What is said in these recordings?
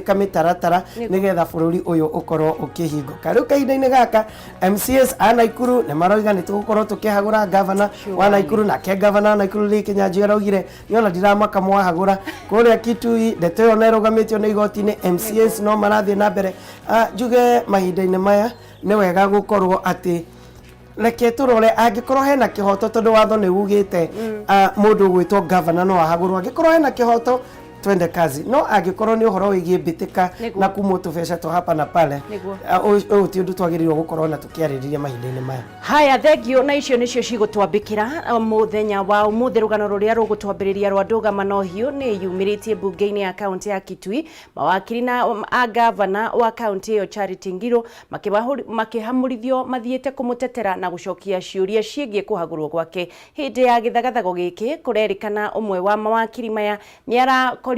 Mĩtaratara nĩgetha bũrũri ũyũ ũkorwo ũkĩhingũka. Rĩu kahinda-inĩ gaka MCAs a Naikuru nĩ maroiga nĩ tũgũkorwo tũkĩhagũra gavana wa Naikuru, nake gavana wa Naikuru Lee Kinyanjui araugire niĩ ona ndiramaka mwahagũra. Kũrĩa Kitui ndeto ĩyo na ĩrũgamĩtio nĩ igoti-inĩ, MCAs no marathiĩ na mbere. Njuge mahinda-inĩ maya nĩ wega gũkorwo atĩ reke tũrore angĩkorwo hena kĩhoto, tondũ watho nĩ ugĩte mũndũ ũgwĩtwo gavana no ahagũrwo angĩkorwo hena kĩhoto, twende kazi. No angĩkorwo nĩ ũhoro wĩgiĩ mbĩtĩka na kumwo tũbeca twa hapa na pale, ũyũ ti ũndũ twagĩrĩirwo gũkorwo na tũkĩarĩrĩria mahinda-inĩ maya. Haya, thengio. Na icio nĩcio cigũtwambĩkĩra mũthenya wa ũmũthĩ. Rũgano rũrĩa rũgũtwambĩrĩria rwa ndũgamano hiũ nĩ yumĩrĩtie mbunge-inĩ ya kaunti ya Kitui, mawakiri na a gavana wa kaunti ĩyo Charity Ngilu makĩhamũrithio mathiĩte kũmũtetera na gũcokia ciũria ciĩgiĩ kũhagũrwo gwake. Hĩndĩ ya gĩthagathago gĩkĩ, kũrerĩkana ũmwe wa mawakiri maya nĩ arakorirwo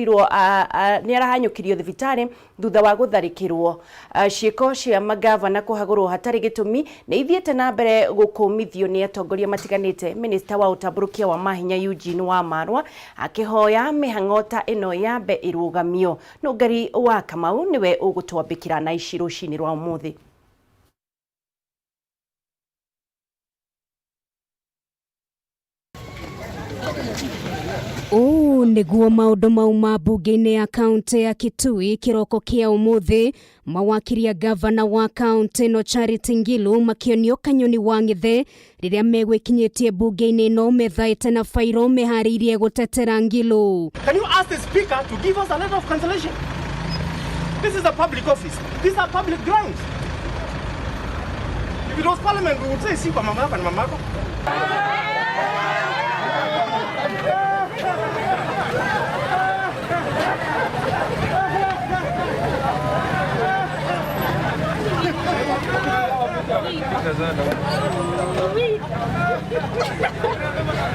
nĩ arahanyũkirio thibitarĩ thutha wa gũtharĩkĩrwo. Ciĩko cia magavana kũhagũrwo hatarĩ gĩtũmi nĩ ithiĩte na mbere gũkũmithio nĩ atongoria matiganĩte, minista wa ũtambũrũkia wa mahinya Eugene Wamalwa akĩhoya mĩhang'o ta ĩno yambe ĩrũgamio. Nũngari wa Kamau nĩwe ũgũtwambĩkĩra na ici rũcinĩ rwa ũmũthĩ. Ũũ nĩguo maũndũ mauma mbunge-inĩ ya kaunti ya Kitui kĩroko kĩa ũmũthĩ, mawakiri a gavana wa kaunti ĩno Charity Ngilu makĩonio kanyoni wa ng'ethe rĩrĩa megwĩkinyĩtie mbunge-inĩ ĩno methaĩte na bairo meharĩirie gũtetera Ngilu. Can you ask the speaker to give us a letter of cancellation? This is a public office. These are public grounds. If it was parliament, we would say, si kwa mama yako na mama yako.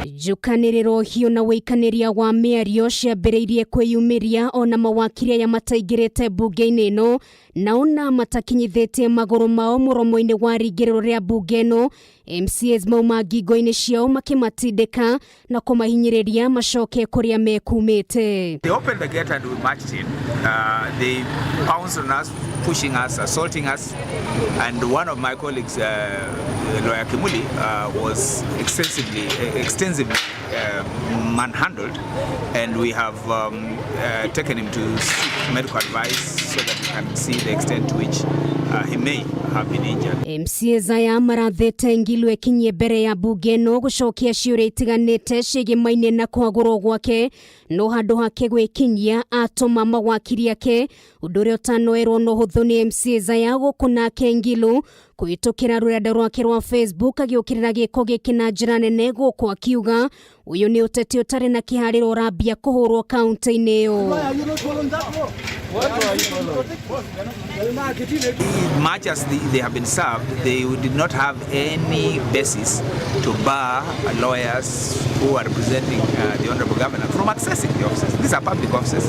Njukanĩrĩro hiũ na wĩikanĩria wa mĩario ciambĩrĩirie kwĩyumĩria ona mawakiri aya mataingĩrĩte mbunge-inĩ ĩno na ona matakinyithĩtie magũrũ mao mũromo-inĩ wa ringĩrĩro rĩa mbunge ĩno, MCAs mauma ngingo-inĩ ciao makĩmatindĩka na kũmahinyĩrĩria macoke kũrĩa mekumĩte. They opened the gate and we marched in. They pounced on us, pushing us, assaulting us. And one of my colleagues, Lawyer Kimuli, was extensively manhandled. And we have taken him to seek medical advice so that we can see the extent to which he may have been injured. MCAs aya marathĩte Ngilu ekinyie mbere ya mbunge ĩno gũcokia ciũria itiganĩte ciĩgĩmaine na kũhagũrwo gwake, no handũ hake gwĩkinyia atũma mawakiri ake, ũndũ ũrĩa ũtanoerwo na ũhũthũ nĩ MCAs aya, gũkũ nake Ngilu kũhĩtũkĩra rũrenda rwake rwa Facebook agĩũkĩrĩra gĩko gĩkĩ na njĩra nene, gũkũ akiuga ũyũ nĩ ũteti ũtarĩ na kĩharĩro ũrambia kũhũrwo kaunti-inĩ ĩyo. Much as they have been served, they did not have any basis to bar lawyers who are representing the Honorable Governor from accessing the offices. These are public offices.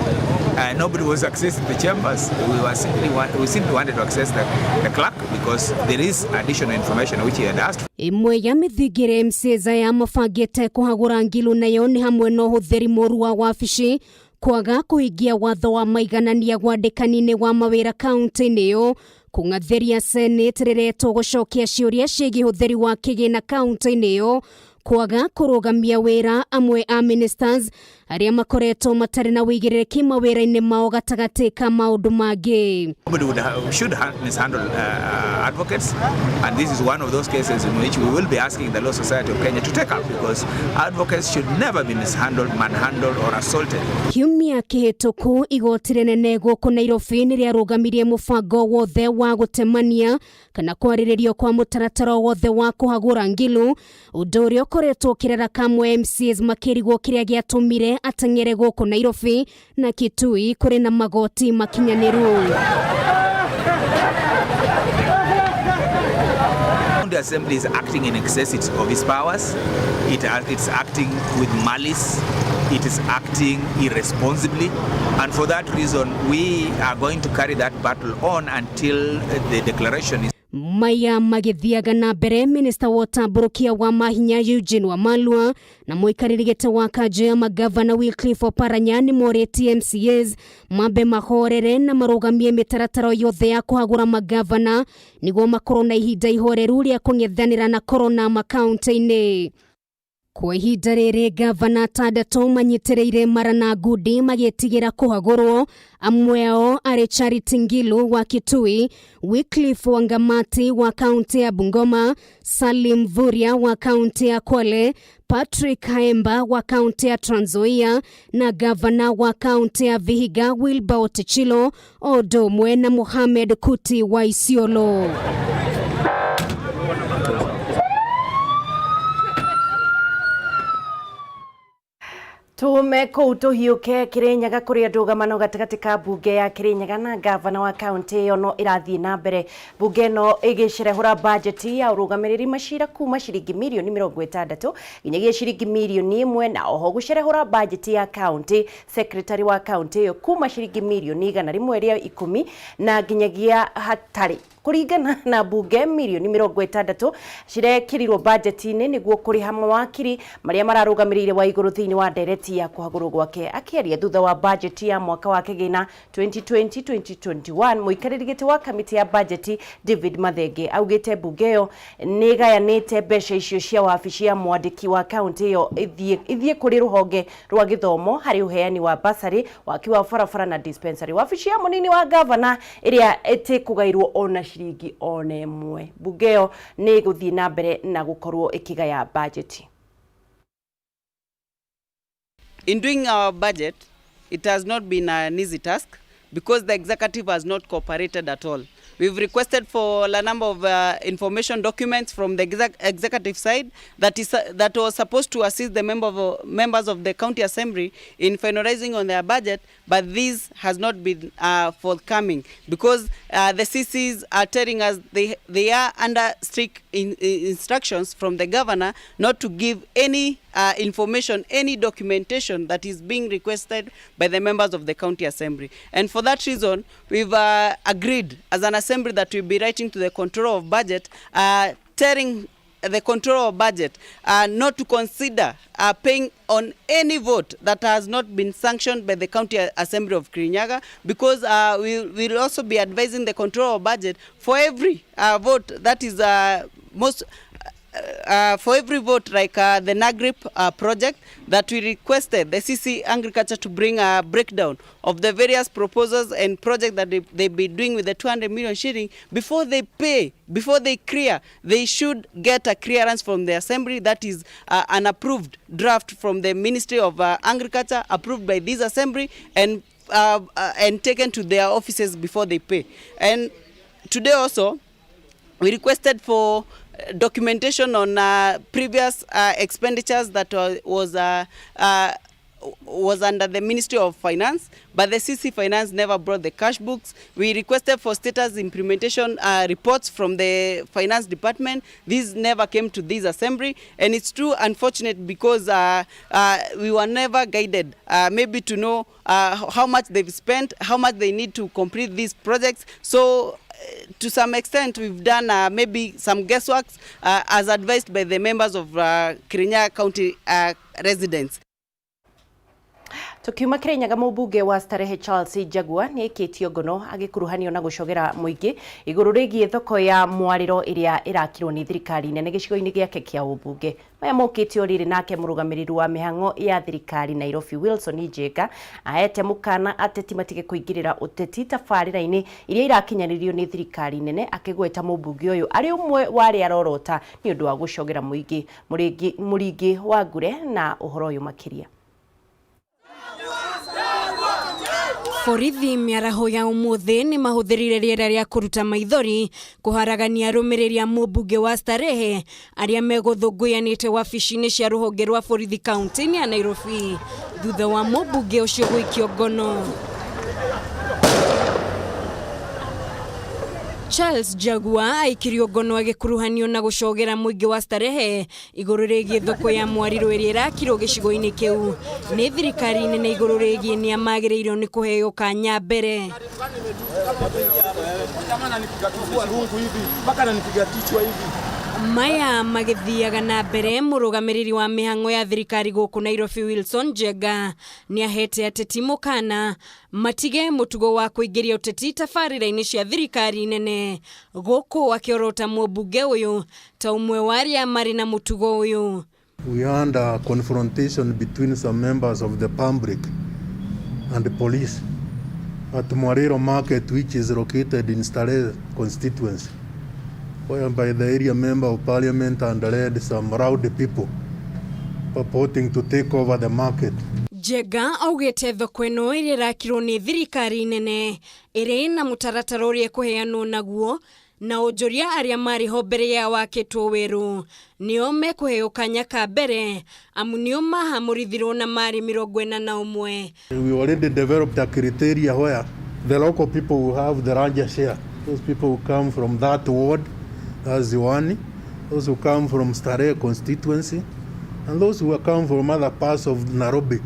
Nobody was accessing the chambers. We simply wanted to access the clerk because there is additional information which he had asked. Ĩmwe ya mĩthingi ĩrĩa MCAs aya mabangĩte kũhagũra Ngilu nayo nĩ hamwe na ũhũthĩri mũru wa wabici, kwaga kũhingia watho wa maiganania gwandĩkani-inĩ wa mawĩra kaunti-inĩ ĩyo, kũng'athĩria Senate rĩretwo gũcokia ciũria ciĩgiĩ ũhũthĩri wa kĩgĩna kaunti-inĩ ĩyo, kwaga kũrũgamia wĩra amwe a ministers arĩa makoretwo matarĩ na wĩigĩrĩrĩki mawĩra-inĩ mao, gatagatĩ ka maũndũ mangĩ. Nobody should mishandle advocates, and this is one of those cases in which we will be asking the Law Society of Kenya to take up, because advocates should never be mishandled, manhandled, or assaulted. Kiumia kĩhĩtũku igoti rĩnene gũkũ Nairobi nĩ rĩarũgamirie mũbango wothe wa gũtemania kana kwarĩrĩrio kwa mũtaratara wothe wa kũhagũra Ngilu, ũndũ ũrĩa ũkoretwo ũkĩrera kamwe MCAs makĩrigwo kĩrĩa gĩatũmire ateng'ere gũkũ Nairobi na Kitui kũrĩ na magoti makinyanĩru. The Assembly is acting in excess of its powers. It's acting with malice. It is acting irresponsibly. And for that reason, we are going to carry that battle on until the declaration is. Maya magĩthiaga na mbere, minista wa ũtambũrũkia wa mahinya Eugene Wamalwa na mũikarĩri gĩtĩ wa kanjũ ya magavana Wycliffe Oparanya nĩ morĩtie MCAs mambe mahorere na marũgamie mĩtaratara yothe ya kũhagũra magavana nĩguo makorwo na ihinda ihoreru rĩa kũng'ethanĩra na korona makaunti-inĩ. Kwa ihinda rĩrĩ, gavana atandatũ manyitĩrĩire mara na ngundi magĩtigĩra kũhagũrwo, amwe ao arĩ Charity Ngilu wa Kitui, Wycliffe Wangamati wa kaunti ya Bungoma, Salim Vuria wa kaunti ya Kwale, Patrick Haemba wa kaunti ya Trans Nzoia na gavana wa kaunti ya Vihiga Wilbur Ottichilo, o ũndũ ũmwe na Mohamed Kuti wa Isiolo. Tume kũu tũhiũke Kirinyaga kũrĩa ndũgamano gatagatĩ ka mbunge ya Kirinyaga na gavana wa kaunti ĩyo no ĩrathiĩ na mbere. Mbunge ĩno ĩgĩcerehũra bajeti ya ũrũgamĩrĩri macira kuma ciringi mirioni 60 nginyagia ciringi mirioni 1, na oho gũcerehũra bajeti ya kaunti secretary wa kaunti ĩyo kuma ciringi mirioni 110 na nginyagia hatarĩ. Kũringana na mbunge, mirioni 60 cirekĩrirwo bajeti-inĩ nĩguo kũrĩha mawakiri marĩa mararũgamĩrĩire Waigũrũ thĩinĩ wa ndereti ya kũhagũrwo gwake. Akĩaria thutha wa bajeti ya mwaka wa kĩgĩna 2020-2021, mũikarĩri gĩtĩ wa kamĩtĩ ya bajeti David Mathenge augĩte mbunge ĩyo nĩ ĩgayanĩte mbeca icio cia wabici ya mwandĩki wa kaunti ĩyo ithiĩ kũrĩ rũhonge rwa gĩthomo harĩ ũheani wa basarĩ, waki wa barabara na dispensary. Wabici ya mũnini wa gavana ĩrĩa ĩtĩkũgairwo ona ciringi ona ĩmwe. Mbunge ĩyo nĩ ĩgũthiĩ na mbere na gũkorwo ĩkĩgaya bajeti. In doing our budget, it has not been an easy task because the executive has not cooperated at all. We've requested for a number of information documents from the executive side that was supposed to assist the members of the county assembly in finalizing on their budget, but this has not been forthcoming because the CCs are telling us they are under strict instructions from the governor not to give any information, any documentation that is being requested by the members of the county assembly. And for that reason, we've agreed as an assembly that we'll be writing to the controller of budget, telling the controller of budget not to consider paying on any vote that has not been sanctioned by the county assembly of Kirinyaga, because we will also be advising the controller of budget for every vote that is most for every vote like the NAGRIP project that we requested the CC Agriculture to bring a breakdown of the various proposals and projects that they be doing with the 200 million shilling. Before they pay, before they clear, they should get a clearance from the assembly that is an approved draft from the Ministry of Agriculture, approved by this assembly and taken to their offices before they pay. And today also, we requested for documentation on previous expenditures that was under the Ministry of Finance, but the CC Finance never brought the cash books. We requested for status implementation reports from the Finance Department. These never came to this assembly, and it's true unfortunate because we were never guided maybe to know how much they've spent, how much they need to complete these projects. So to some extent, we've done maybe some guessworks as advised by the members of Kirinyaga County residents. Tukiuma Kirinyaga, mũmbunge wa Starehe Charles Njagua nĩ aikĩtio ngono agĩkuruhanio na gũcogera mũingĩ igũrũ rĩgiĩ thoko ya mwarĩro ĩrĩa ĩrakirwo nĩ thirikari nene gĩcigo-inĩ gĩake kĩa ũmbunge. Maya mokĩte o rĩrĩ nake mũrũgamĩrĩri wa mĩhang'o ya thirikari Nairobi Wilson Njenga ahete mũkana ateti matige kũingĩrĩra ũteti tabarĩra-inĩ iria irakinyanĩrio nĩ thirikari nene, akĩgweta mũmbunge ũyũ arĩ ũmwe wa arĩa arorota nĩ ũndũ wa gũcogera mũingĩ. Mũringi wa Ngure na ũhoro ũyũ makĩria. Borithi mĩaraho ya ũmũthĩ nĩ mahũthĩrire rĩera rĩa kũruta maithori kũharagania arũmĩrĩri a mũmbunge wa Starehe arĩa megũthũngũyanĩte wabici-inĩ cia rũhonge rwa borithi kaunti-inĩ ya Nairobi thutha wa mũmbunge ũcio gũikio ngono. Charles Jaguar aikirio ngono agĩkuruhanio na gũcogera mũingĩ wa Starehe igũrũ rĩgiĩ thoko ya mwariro ĩrĩa ĩrakirwo gĩcigo-inĩ kĩu nĩ thirikari nene igũrũ rĩgiĩ nĩa magĩrĩirwo nĩ kũheo kanya mbere. Maya magĩthiaga na mbere, mũrũgamĩrĩri wa mĩhang'o ya thirikari gũkũ Nairobi Wilson Njenga nĩahete ateti mũkana matige mũtugo wa kũingĩria ũteti tabarĩra-inĩ cia thirikari nene gũkũ akĩorota mũmbunge ũyũ ta ũmwe wa arĩa marĩ na mũtugo ũyũ. We had a confrontation between some members of the public and the police at Mwariro Market, which is located in Starehe constituency, whereby the area member of parliament and led some rowdy people purporting to take over the market. Njenga augĩte thoko ĩno ĩrĩa ĩrakirwo nĩ thirikari nene ĩrĩ na mũtaratara ũrĩa ĩkũheanwo naguo na onjoria arĩa marĩ ho mbere ya wakĩtwo werũ nĩo mekũheo kanya ka mbere amu nĩo mahamũrithirwo na marĩ 41. We already developed a criteria where the local people will have the larger share. Those people who come from that ward, that's Ziwani, those who come from Starehe constituency, and those who come from other parts of Nairobi,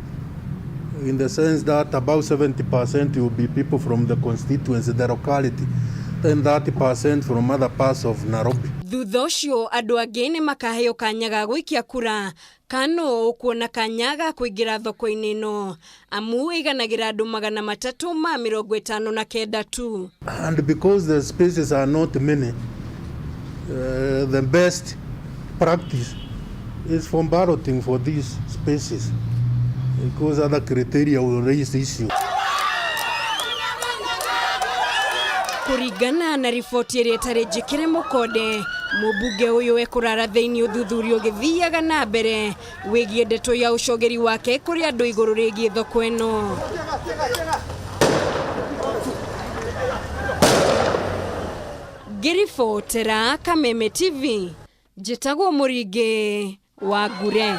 in the sense that about 70% will be people from the constituency, the locality, then 30% from other parts of Nairobi. Thutha ũcio andũ angĩ nĩ makaheo kanya ga gũikia kura kano ũkuona kanya ga kũingĩra thoko-inĩ ĩno amu ĩiganagĩra andũ 359 tu. And because the spaces are not many, the best practice is for balloting for these spaces, because other criteria will raise issues. Kũringana na riboti ĩrĩa ĩtarĩ njĩkĩre mũkonde, mũmbunge ũyũ ekũrara thĩinĩ ũthuthuria ũgĩthiaga na mbere wĩgiĩ ndeto ya ũcogeri wake kũrĩ andũ igũrũ rĩgiĩ thoko ĩno. Ngĩribotera Kameme TV, njĩtagwo Mũringĩ wa Ngure.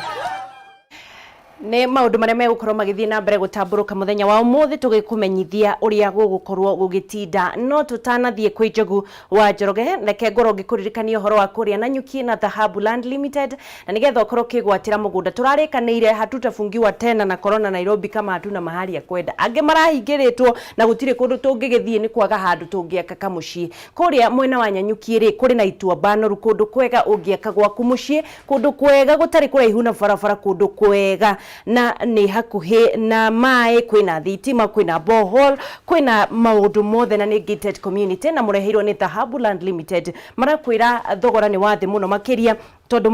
Nĩ maũndũ marĩa megũkorwo magĩthiĩ na mbere gũtambũrũka mũthenya wa ũmũthĩ tũgĩkũmenyithia ũrĩa gũgũkorwo gũgĩtinda. No tũtanathiĩ kwĩ Njogu wa Njoroge, reke ngorwo ngĩkũririkania ũhoro wa kũrĩa Nanyuki na Dhahabu Land Limited, na nĩgetha ũkorwo ũkĩgwatĩra mũgũnda. Tũrarĩkanĩire hatutafungiwa tena na corona Nairobi kama hatuna mahali ya kwenda. Angĩ marahingĩrĩtwo na gũtirĩ kũndũ tũngĩgĩthiĩ nĩ kwaga handũ tũngĩaka kamũciĩ. Kũrĩa mwena wa Nanyuki rĩ, kũrĩ na ituamba noru, kũndũ kwega ũngĩaka gwaku mũciĩ, kũndũ kwega gũtarĩ kũraihu na barabara, kũndũ kwega na nĩ hakuhĩ na maĩ, kwĩna thitima, kwĩna borehole, kwĩna maũndũ mothe, na nĩ gated community, na mũreheirwo nĩ Dhahabu Land Limited. Marakwĩra thogora nĩ wa thĩ mũno makĩria tondũ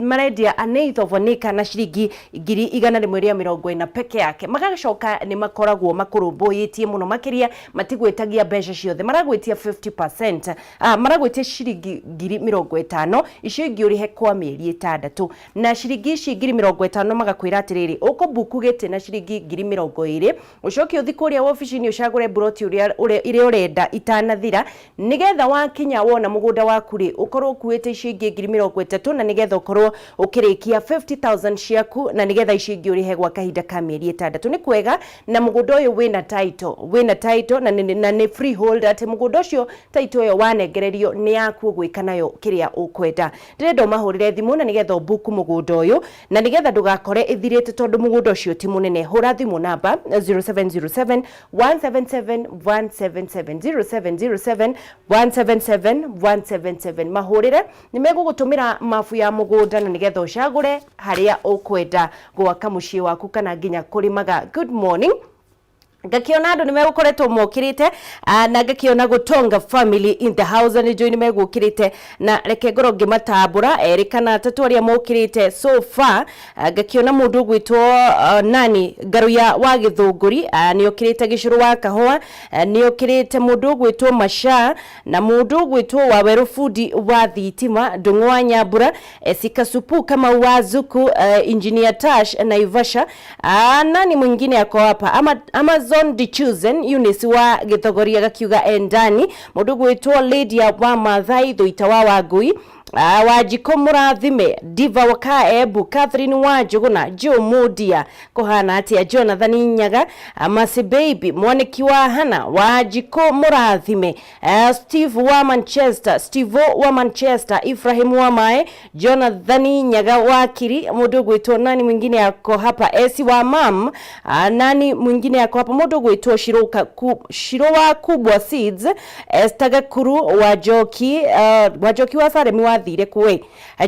marendia an eighth of an acre na ciringi 140,000 peke yake. Magacoka nĩ makoragwo makũrũmbũyĩtie mũno makĩria, matigwĩtagia mbeca ciothe, maragwĩtia 50%, maragwĩtia ciringi 50,000, icio ingĩ ũrĩhe kwa mĩeri 6. Na ciringi ici 50,000 magakwĩra atĩrĩrĩ, ũkũmbuku gĩtĩ na ciringi 20,000, ũcoke ũthi kũrĩa wabici-inĩ ũcagũre mburoti ĩrĩa ũrenda itanathira, nĩgetha wakinya wona mũgũnda waku rĩ, ũkorwo ũkuĩte icio ingĩ 30,000, na nĩgetha ũkorwo ũkĩrĩkia 50,000 ciaku, na nĩgetha icio ingĩ ũrĩhe gwa kahinda ka mĩeri 6. Nĩ kwega, na mũgũnda ũyũ wĩna title, wĩna title na nĩ freehold, atĩ mũgũnda ũcio title ĩyo wanengererio nĩ yaku ũgwĩka nayo kĩrĩa ũkwenda. Ndĩrenda ũmahũrĩre thimũ na nĩgetha ũmbuku mũgũnda ũyũ, na nĩgetha ndũgakore ĩthirĩte tondũ mũgũnda ũcio ti mũnene. Hũra thimũ namba 0707 177 177, 0707 177 177. Mahũrĩre nĩ megũgũtũmĩra mabu ya mũgũnda na nĩgetha ũcagũre harĩa ũkwenda gwaka mũciĩ waku kana nginya kũrĩmaga. Good morning. Ngakiona andũ nĩ megũkoretwo mokĩrĩte, na ngakiona Gũtonga family in the house nĩ njũĩ nĩ megũkĩrĩte, na reke ngorwo ngĩmatambũra erĩ kana atatũ arĩa mokĩrĩte so far. Ngakiona mũndũ ũgwĩtwo nani Ngaruya wa Gĩthũngũri, nĩ okĩrĩte, Gĩcũrũ wa Kahũa nĩ okĩrĩte, mũndũ ũgwĩtwo Masha na mũndũ ũgwĩtwo Wawerũ bundi wa thitima, Ndũng'ũ wa Nyambura, Sikasupu Kamau wa Zuku, Engineer Tash Naivasha, nani mwingine ako hapa, Amazon Dichusen, Eunice wa Gĩthogori agakiuga endani, mũndũ ũgwĩtwo Lydia wa Mathai, Thuita wa Wangui, Wanjikũ Mũrathime, Diva wa Embu, Catherine Wanjũgũna, Joe Mudia, kũhana atĩa, Jonathan Nyaga, Masi Baby, Mwaniki wa Hana, Wanjikũ Mũrathime, Steve wa Manchester, Steve wa Manchester, Ibrahim wa Mae, Jonathan Nyaga wa Kiri, mũndũ gwĩtwo nani mwingine yako hapa, Esi wa Mam, nani mwingine yako hapa, mũndũ gwĩtwo Shiro wa Kubwa Seeds, Esther Gakuru wa Njoki, wa Njoki wa Saremi wathire kũĩ,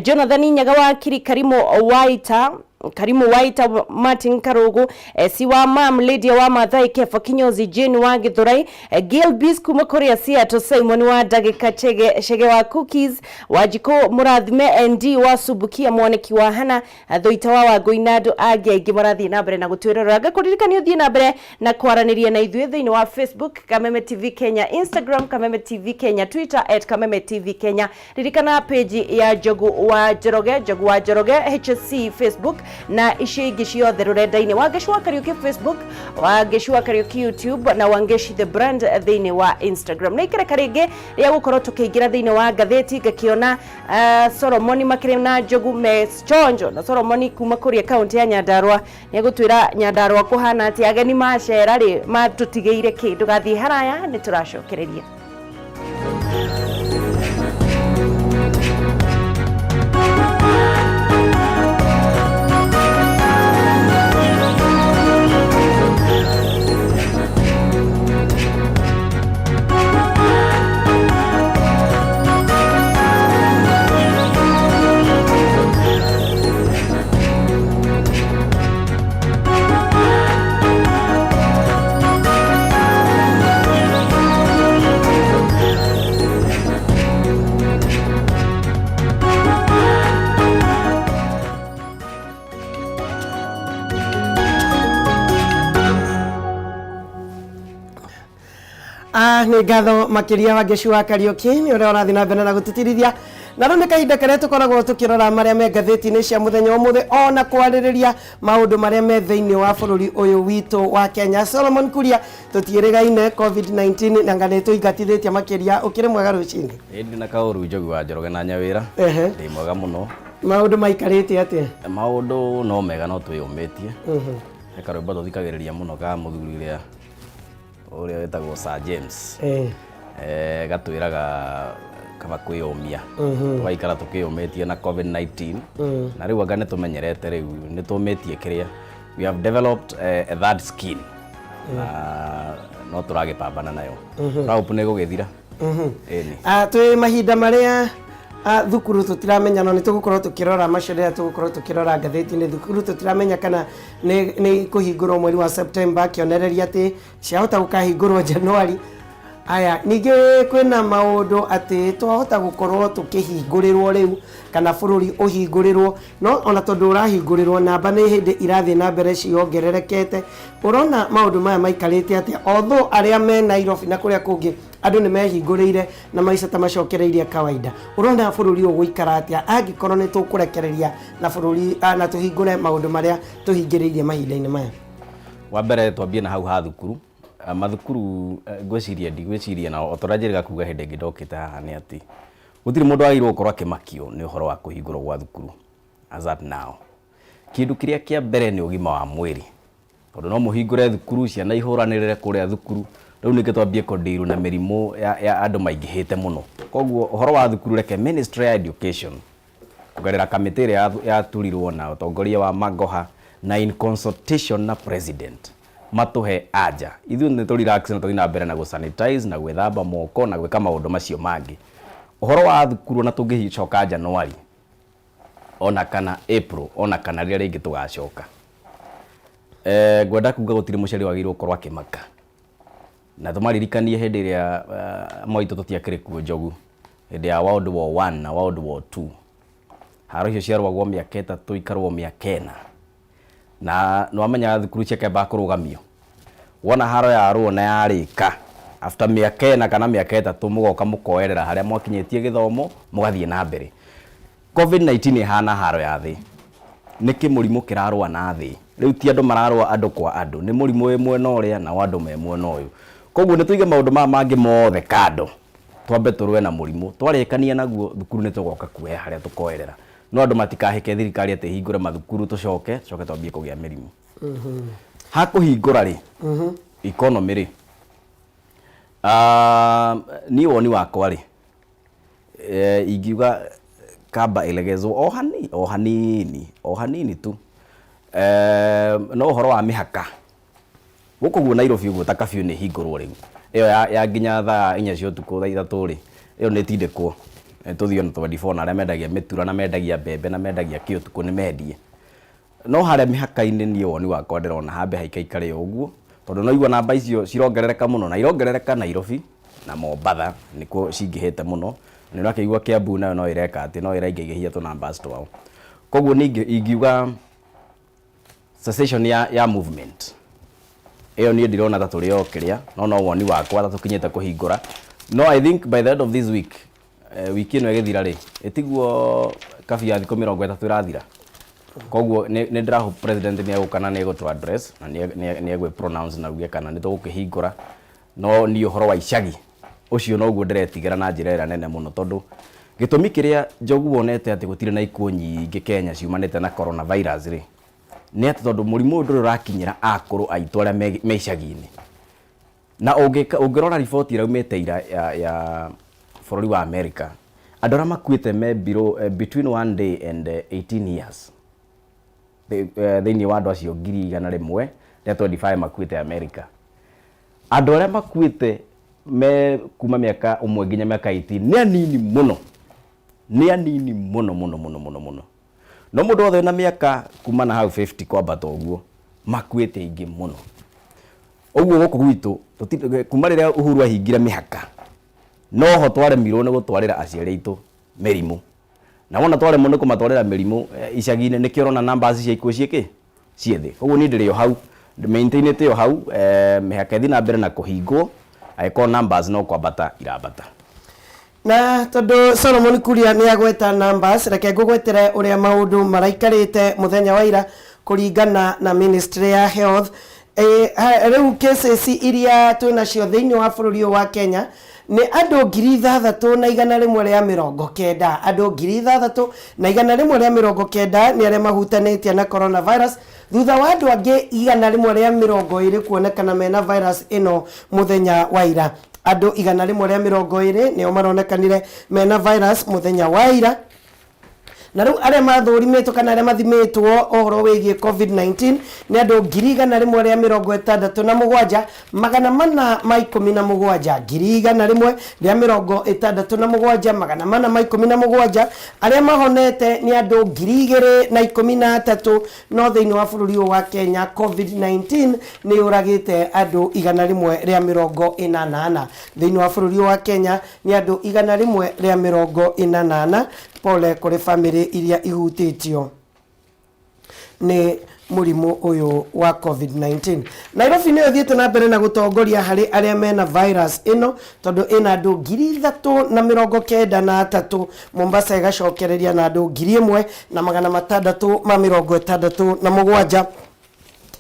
Jonathan Nyaga wa Kiri, Karimo Waita, Karimu Waita, Martin Karugu, si wa Mam, Lydia wa Mathai, Kefa Kinyozi, Jane wa Githurai, Gail Bis kuma kuria Seattle, Simon wa Ndagika Chege, Chege wa Cookies, Wanjikũ Mũrathime, ND wa Subukia, Mwaniki wa Hana, Thuita wa Wangũi na andũ angĩ aingĩ marathiĩ na mbere na gũtwĩrorera. Ngakũririkania ũthiĩ na mbere na kwaranĩria na ithuĩ thĩinĩ wa Facebook Kameme TV Kenya, Instagram Kameme TV Kenya, Twitter at Kameme TV Kenya. Ririkana page ya Njogu wa Njoroge, Njogu wa Njoroge HSC Facebook na icio ingĩ ciothe rũrenda-inĩ, Wangeci wa Kariuki Facebook, Wangeci wa Kariuki YouTube na Wangeci the brand thĩinĩ wa Instagram. Na ikereka rĩngĩ rĩa gũkorwo tũkĩingĩra thĩinĩ wa ngathĩti ngakĩona Solomoni makĩrĩ na Njogu me chonjo na Solomoni kuma kũrĩa kaunti ya Nyandarua nĩ egũtwĩra Nyandarua kũhana atĩa, ageni macera rĩ matũtigĩire kĩ. Ndũgathiĩ haraya, nĩ tũracokereria. Nĩ ngatho makĩria Wangeci wa Kariũki nĩ ũrĩa ũrathiĩ na mbere na gũtũtirithia. Na rĩu nĩ kahinda karĩa tũkoragwo tũkĩrora marĩa me ngathĩti-inĩ cia mũthenya ũmũthĩ, ona kwarĩrĩria maũndũ marĩa me thĩinĩ wa bũrũri ũyũ witũ wa Kenya. Solomon Kuria, tũtiĩrĩgaine COVID-19 na nga nĩ tũingatithĩtie makĩria. Ũkĩrĩ mwega rũcinĩ? Ĩĩ ndĩ na kaũru Njogu wa Njoroge na Nyawĩra. Ndĩ mwega mũno. Maũndũ maikarĩte atĩa? Maũndũ no mega, no twĩyũmĩtie. He karwĩmbo tũthikagĩrĩria mũno ka mũthuri ũrĩa wĩtagwo Sir James. Gatwĩraga kaba kwĩyũmia. Tũgaikara tũkĩyũmĩtie na COVID-19. Na rĩu anga nĩtũmenyerete, rĩu nĩtũmĩtie kĩrĩa. We have developed a third skin. Na no tũragĩpambana nayo. Tũrahope nĩ ĩgũgĩthira. Ĩni. Twĩ mahinda marĩa thukuru tũtiramenya, no nĩ tũgũkorwo tũkĩrora macio rĩrĩa tũgũkorwo tũkĩrora ngathĩti-inĩ. Thukuru tũtiramenya kana nĩ kũhingũrwo mweri wa September, kĩonereria atĩ ciahota gũkahingũrwo January. Aya, ningĩ kwĩna maũndũ atĩ twahota gũkorwo tũkĩhingũrĩrwo rĩu kana bũrũri ũhingũrĩrwo, no ona tondũ ũrahingũrĩrwo namba nĩ hĩndĩ irathiĩ na mbere ciongererekete. Ũrona maũndũ maya maikarĩte atĩa? Although arĩa me Nairobi na kũrĩa kũngĩ andũ nĩ mehingũrĩire na maica ta macokereirie kawaida, ũrona bũrũri ũyũ gũikara atĩa angĩkorwo nĩ tũkũrekereria na bũrũri na tũhingũre maũndũ marĩa tũhingĩrĩirie mahinda-inĩ maya? Wa mbere twambie na hau ha thukuru. Mathukuru ngwĩciria ndigwĩciria na o ta ũrĩa njĩrĩga kuga hĩndĩ ĩngĩ ndokĩte haha nĩ atĩ gũtirĩ mũndũ wagĩrĩirwo gũkorwo akĩmakio nĩ ũhoro wa kũhingũrwo gwa thukuru as at now. Kĩndũ kĩrĩa kĩa mbere nĩ ũgima wa mwĩrĩ, tondũ no mũhingũre thukuru ciana ihũranĩrĩre kũrĩa thukuru, rĩu ningĩ twambie kũndiru na mĩrimũ ya andũ maingĩhĩte mũno. Koguo ũhoro wa thukuru reke Ministry ya Education kũgerera kamĩtĩ ĩrĩa yaturirwo na ũtongoria wa Magoha na in consultation na president matũhe anja. Ithuĩ nĩ tũ relax na tũthiĩ na mbere na gũ sanitize na gwĩthamba moko na gwĩka maũndũ macio mangĩ. Ũhoro wa thukuru ona tũngĩcoka January ona kana April ona kana rĩrĩa rĩngĩ tũgacoka, ngwenda kuga gũtirĩ mũciari wagĩrĩirwo gũkorwo akĩmaka. Na tũmaririkanie hĩndĩ ĩrĩa amwe aitũ tũtiakĩrĩ kuo Njogu, hĩndĩ ya World War 1 na World War 2, haro icio ciarũagwo mĩaka 3 ikarũo mĩaka 4, na nĩwamenyaga thukuru ciakĩambaga kũrũgamio. Wona haro yarũo na yarĩka after mĩaka 4 kana mĩaka 3 mũgoka mũkoerera harĩa mwakinyĩtie gĩthomo mũgathiĩ na mbere. COVID-19 ĩhana haro ya thĩ, nĩkĩ mũrimũ kĩrarũa na thĩ? Rĩu ti andũ mararũa andũ kwa andũ, nĩ mũrimũ wĩ mwena ũrĩa nao andũ me mwena ũyũ. Koguo nĩ tũige maũndũ maya mangĩ mothe kando. Twambe tũrũe na mũrimũ, twarĩkania naguo thukuru nĩ tũgoka kuoya harĩa tũkoerera. No andũ matikahĩke thirikari atĩ ĩhingũre mathukuru tũcoke tũcoke twambie kũgĩa mĩrimũ. Ha kũhingũra rĩ, economy rĩ, ah, niĩ woni wakwa rĩ, eh, ingiuga kamba ĩlegezwo o hani o hanini o hanini tu. Eh, no ũhoro wa mĩhaka gũkũ guo Nairobi ũguo ta kabiũ nĩ hingũrwo rĩu ĩyo ya, ya nginya thaa inya cia ũtukũ thaa ithatũ rĩ ĩyo nĩ ĩtindĩkwo. Eh, tũthiĩ ona 24 na arĩa mendagia mĩtura na mendagia mbembe na mendagia kĩ ũtukũ nĩ mendie. No harĩa mĩhaka-inĩ niĩ woni wakwa ndĩrona hambe haikaikare o ũguo tondũ no igua namba icio cirongerereka mũno na irongerereka Nairobi na Mombatha nĩkuo cingĩhĩte mũno. Na nĩ ũrakĩigua Kiambu nayo no ĩreka atĩ no ĩraingaingĩhia tũ numbers twao. Koguo niĩ ingiuga cessation ya, ya movement ĩyo niĩ ndirona ta tũrĩ o kĩrĩa no no woni wakwa ta tũkinyĩte kũhingũra. No I think by the end of this week, eh, wiki ĩno ĩgĩthira rĩ, ĩtiguo kabi ya thikũ 30 ĩrathira. Koguo nĩ nĩ ndĩra hope president nĩ egũka na nĩ egũtũ address na nĩ nĩ nĩ egwĩ pronounce na auge kana nĩ tũgũkĩhingũra. No niĩ ũhoro wa icagi ũcio noguo ndĩretigĩra na njĩra ĩrĩa nene mũno tondũ gĩtũmi kĩrĩa Njogu wonete atĩ gũtirĩ na ikuũ nyingĩ Kenya ciumanĩte na coronavirus rĩ, nĩ atĩ tondũ mũrimũ ũyũ ndũrĩ ũrakinyĩra akũrũ aitũ arĩa me me icagi-inĩ. Na ũngĩrora riboti ĩraumĩte ira ya, ya bũrũri wa America, andũ arĩa makuĩte me below, between one day and 18 years thĩinĩ wa andũ acio 125,000 makuĩte America. Andũ arĩa makuĩte me kuma mĩaka ũmwe nginya mĩaka 18 nĩ anini mũno, nĩ anini mũno mũno mũno mũno mũno. No mũndũ wothe wĩna mĩaka kuma na hau 50 kwambata ũguo makuĩte aingĩ mũno. Ũguo gũkũ gwitũ kuma rĩrĩa Uhuru ahingire mĩhaka noho twaremirwo nĩ gũtwarĩra aciari aitũ mĩrimũ. Na wona twaremwo nĩ kũmatwarĩra mĩrimũ icagi-inĩ nĩkĩo ũrona numbers cia ikuũ ciĩ kĩ? Ciĩ thĩ. Koguo niĩ ndĩrĩ o hau maintainĩte o hau, mĩhaka ĩthiĩ na mbere na kũhingwo angĩkorwo numbers no kwambata irambata. Na tondũ Solomon Kuria nĩ agweta numbers, reke ngũgwetere ũrĩa maũndũ maraikarĩte mũthenya wa ira kũringana na Ministry ya Health. Rĩu cases iria twĩ nacio thĩinĩ wa bũrũri ũyũ wa Kenya nĩ andũ 6190. Andũ 6190 nĩ arĩa mahutanĩtie na coronavirus thutha wa andũ angĩ 120 kuonekana mena virus ĩno mũthenya wa ira. Andũ 120 nĩo maronekanire mena virus mũthenya wa ira. Na rĩu arĩa mathũrimĩtwo kana arĩa mathimĩtwo ũhoro wĩgiĩ COVID-19 nĩ andũ 167,417. 167,417. Arĩa mahonete nĩ andũ 2,013. No thĩinĩ wa bũrũri ũyũ wa Kenya COVID-19 nĩ yũragĩte andũ 184. Thĩinĩ wa bũrũri ũyũ wa Kenya nĩ andũ 144. Pole kũrĩ bamĩrĩ iria ihutĩtio nĩ mũrimũ ũyũ wa COVID-19. Nairobi nĩyo ĩthiĩte na mbere na gũtongoria harĩ arĩa mena virus ĩno tondũ ĩna andũ 3,093. Mombasa ĩgacokereria na andũ 1,667.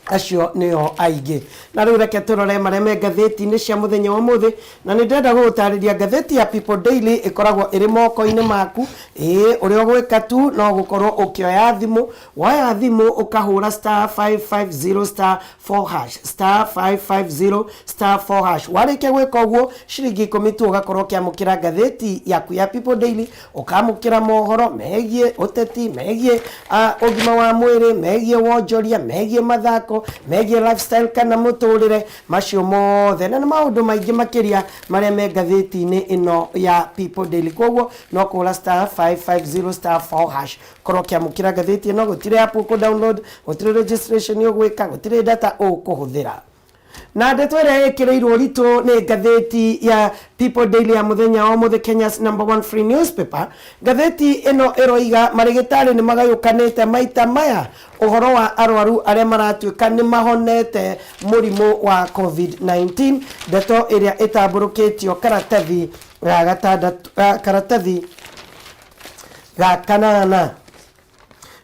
Acio nĩo aingĩ. Na rĩu reke tũrore marĩa me ngathĩti-inĩ cia mũthenya wa ũmũthĩ, na nĩ ndĩrenda gũgũtarĩria ngathĩti ya People Daily ĩkoragwo ĩrĩ moko-inĩ maku. Ĩĩ, ũrĩa ũgwĩka tu no gũkorwo ũkĩoya thimũ, woya thimũ ũkahũra star 550 star 4 hash, star 550 star 4 hash. Warĩkia gwĩka ũguo, ciringi 10 tu ũgakorwo ũkĩamũkĩra ngathĩti yaku ya People Daily, ũkamũkĩra mohoro megiĩ ũteti, megiĩ ũgima wa mwĩrĩ, megiĩ wonjoria, megiĩ mathako, megiĩ lifestyle kana mũtũrĩre, macio mothe na nĩ maũndũ maingĩ makĩria marĩa me ngathĩti-inĩ ĩno ya People Daily. Koguo no kũhũra star 550 star 4 hash korwo ũkĩamũkĩra ngathĩti ĩno. Gũtirĩ app ũkũ download, gũtirĩ registration ũgwĩka, gũtirĩ data ũkũhũthĩra. Na ndeto ĩrĩa ĩkĩrĩirwo ũritũ nĩ ngathĩti ya People Daily ya mũthenya wa ũmũthĩ, Kenya's number one free newspaper, ngathĩti ĩno ĩroiga marĩgĩtarĩ nĩ magayũkanĩte maita maya ũhoro wa arwaru arĩa maratuĩka nĩ mahonete mũrimũ wa COVID-19, ndeto ĩrĩa ĩtambũrũkĩtio karatathi ga gatandatũ, karatathi ga kanana.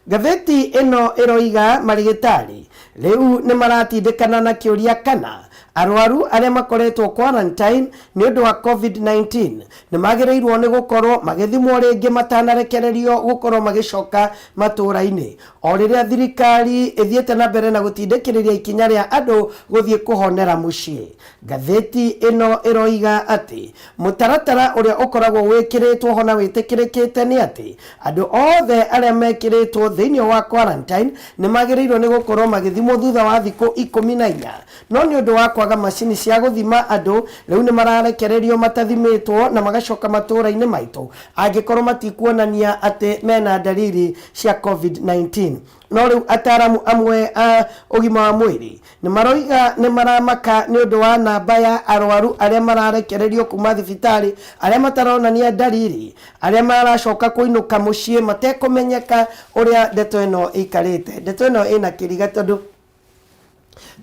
Ngathĩti ĩno ĩroiga marĩgĩtarĩ rĩu nĩ maratindĩkana na kĩũria kana Arwaru arĩa makoretwo quarantine nĩ ũndũ wa COVID-19 nĩ magĩrĩirwo nĩ gũkorwo magĩthimwo rĩngĩ matanarekererio gũkorwo magĩcoka matũũra-inĩ. O rĩrĩa thirikari ĩthiĩte na mbere na gũtindĩkĩrĩria ikinya rĩa andũ gũthiĩ kũhonera mũciĩ. Ngathĩti ĩno ĩroiga atĩ mũtaratara ũrĩa ũkoragwo wĩkĩrĩtwo ho na wĩtĩkĩrĩkĩte nĩ atĩ andũ othe arĩa mekĩrĩtwo thĩinĩ wa quarantine nĩ magĩrĩirwo nĩ gũkorwo magĩthimwo thutha wa thikũ 14. No nĩ ũndũ wa kwaga macini cia gũthima andũ, rĩu nĩ mararekererio matathimĩtwo na magacoka matũũra-inĩ maitũ angĩkorwo matikuonania atĩ mena ndariri cia COVID-19. No rĩu ataaramu amwe a ũgima wa mwĩrĩ nĩ maroiga nĩ maramaka nĩ ũndũ wa namba ya arwaru arĩa mararekererio kuma thibitarĩ, arĩa mataronania ndariri, arĩa maracoka kũinũka mũciĩ matekũmenyeka ũrĩa ndeto ĩno ĩikarĩte. Ndeto ĩno ĩna kĩriga tondũ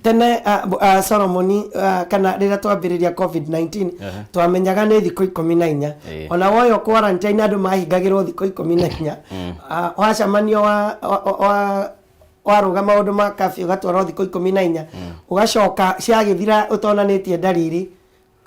tene Solomoni, kana rĩrĩa twambĩrĩria COVID-19 twamenyaga nĩ thikũ 14. Ona woyo quarantine andũ mahingagĩrwo thikũ 14. Wacemanio wa waruga maũndũ ma curfew ũgatwarwo thikũ 14, ũgacoka ciagĩthira ũtonanĩtie ndariri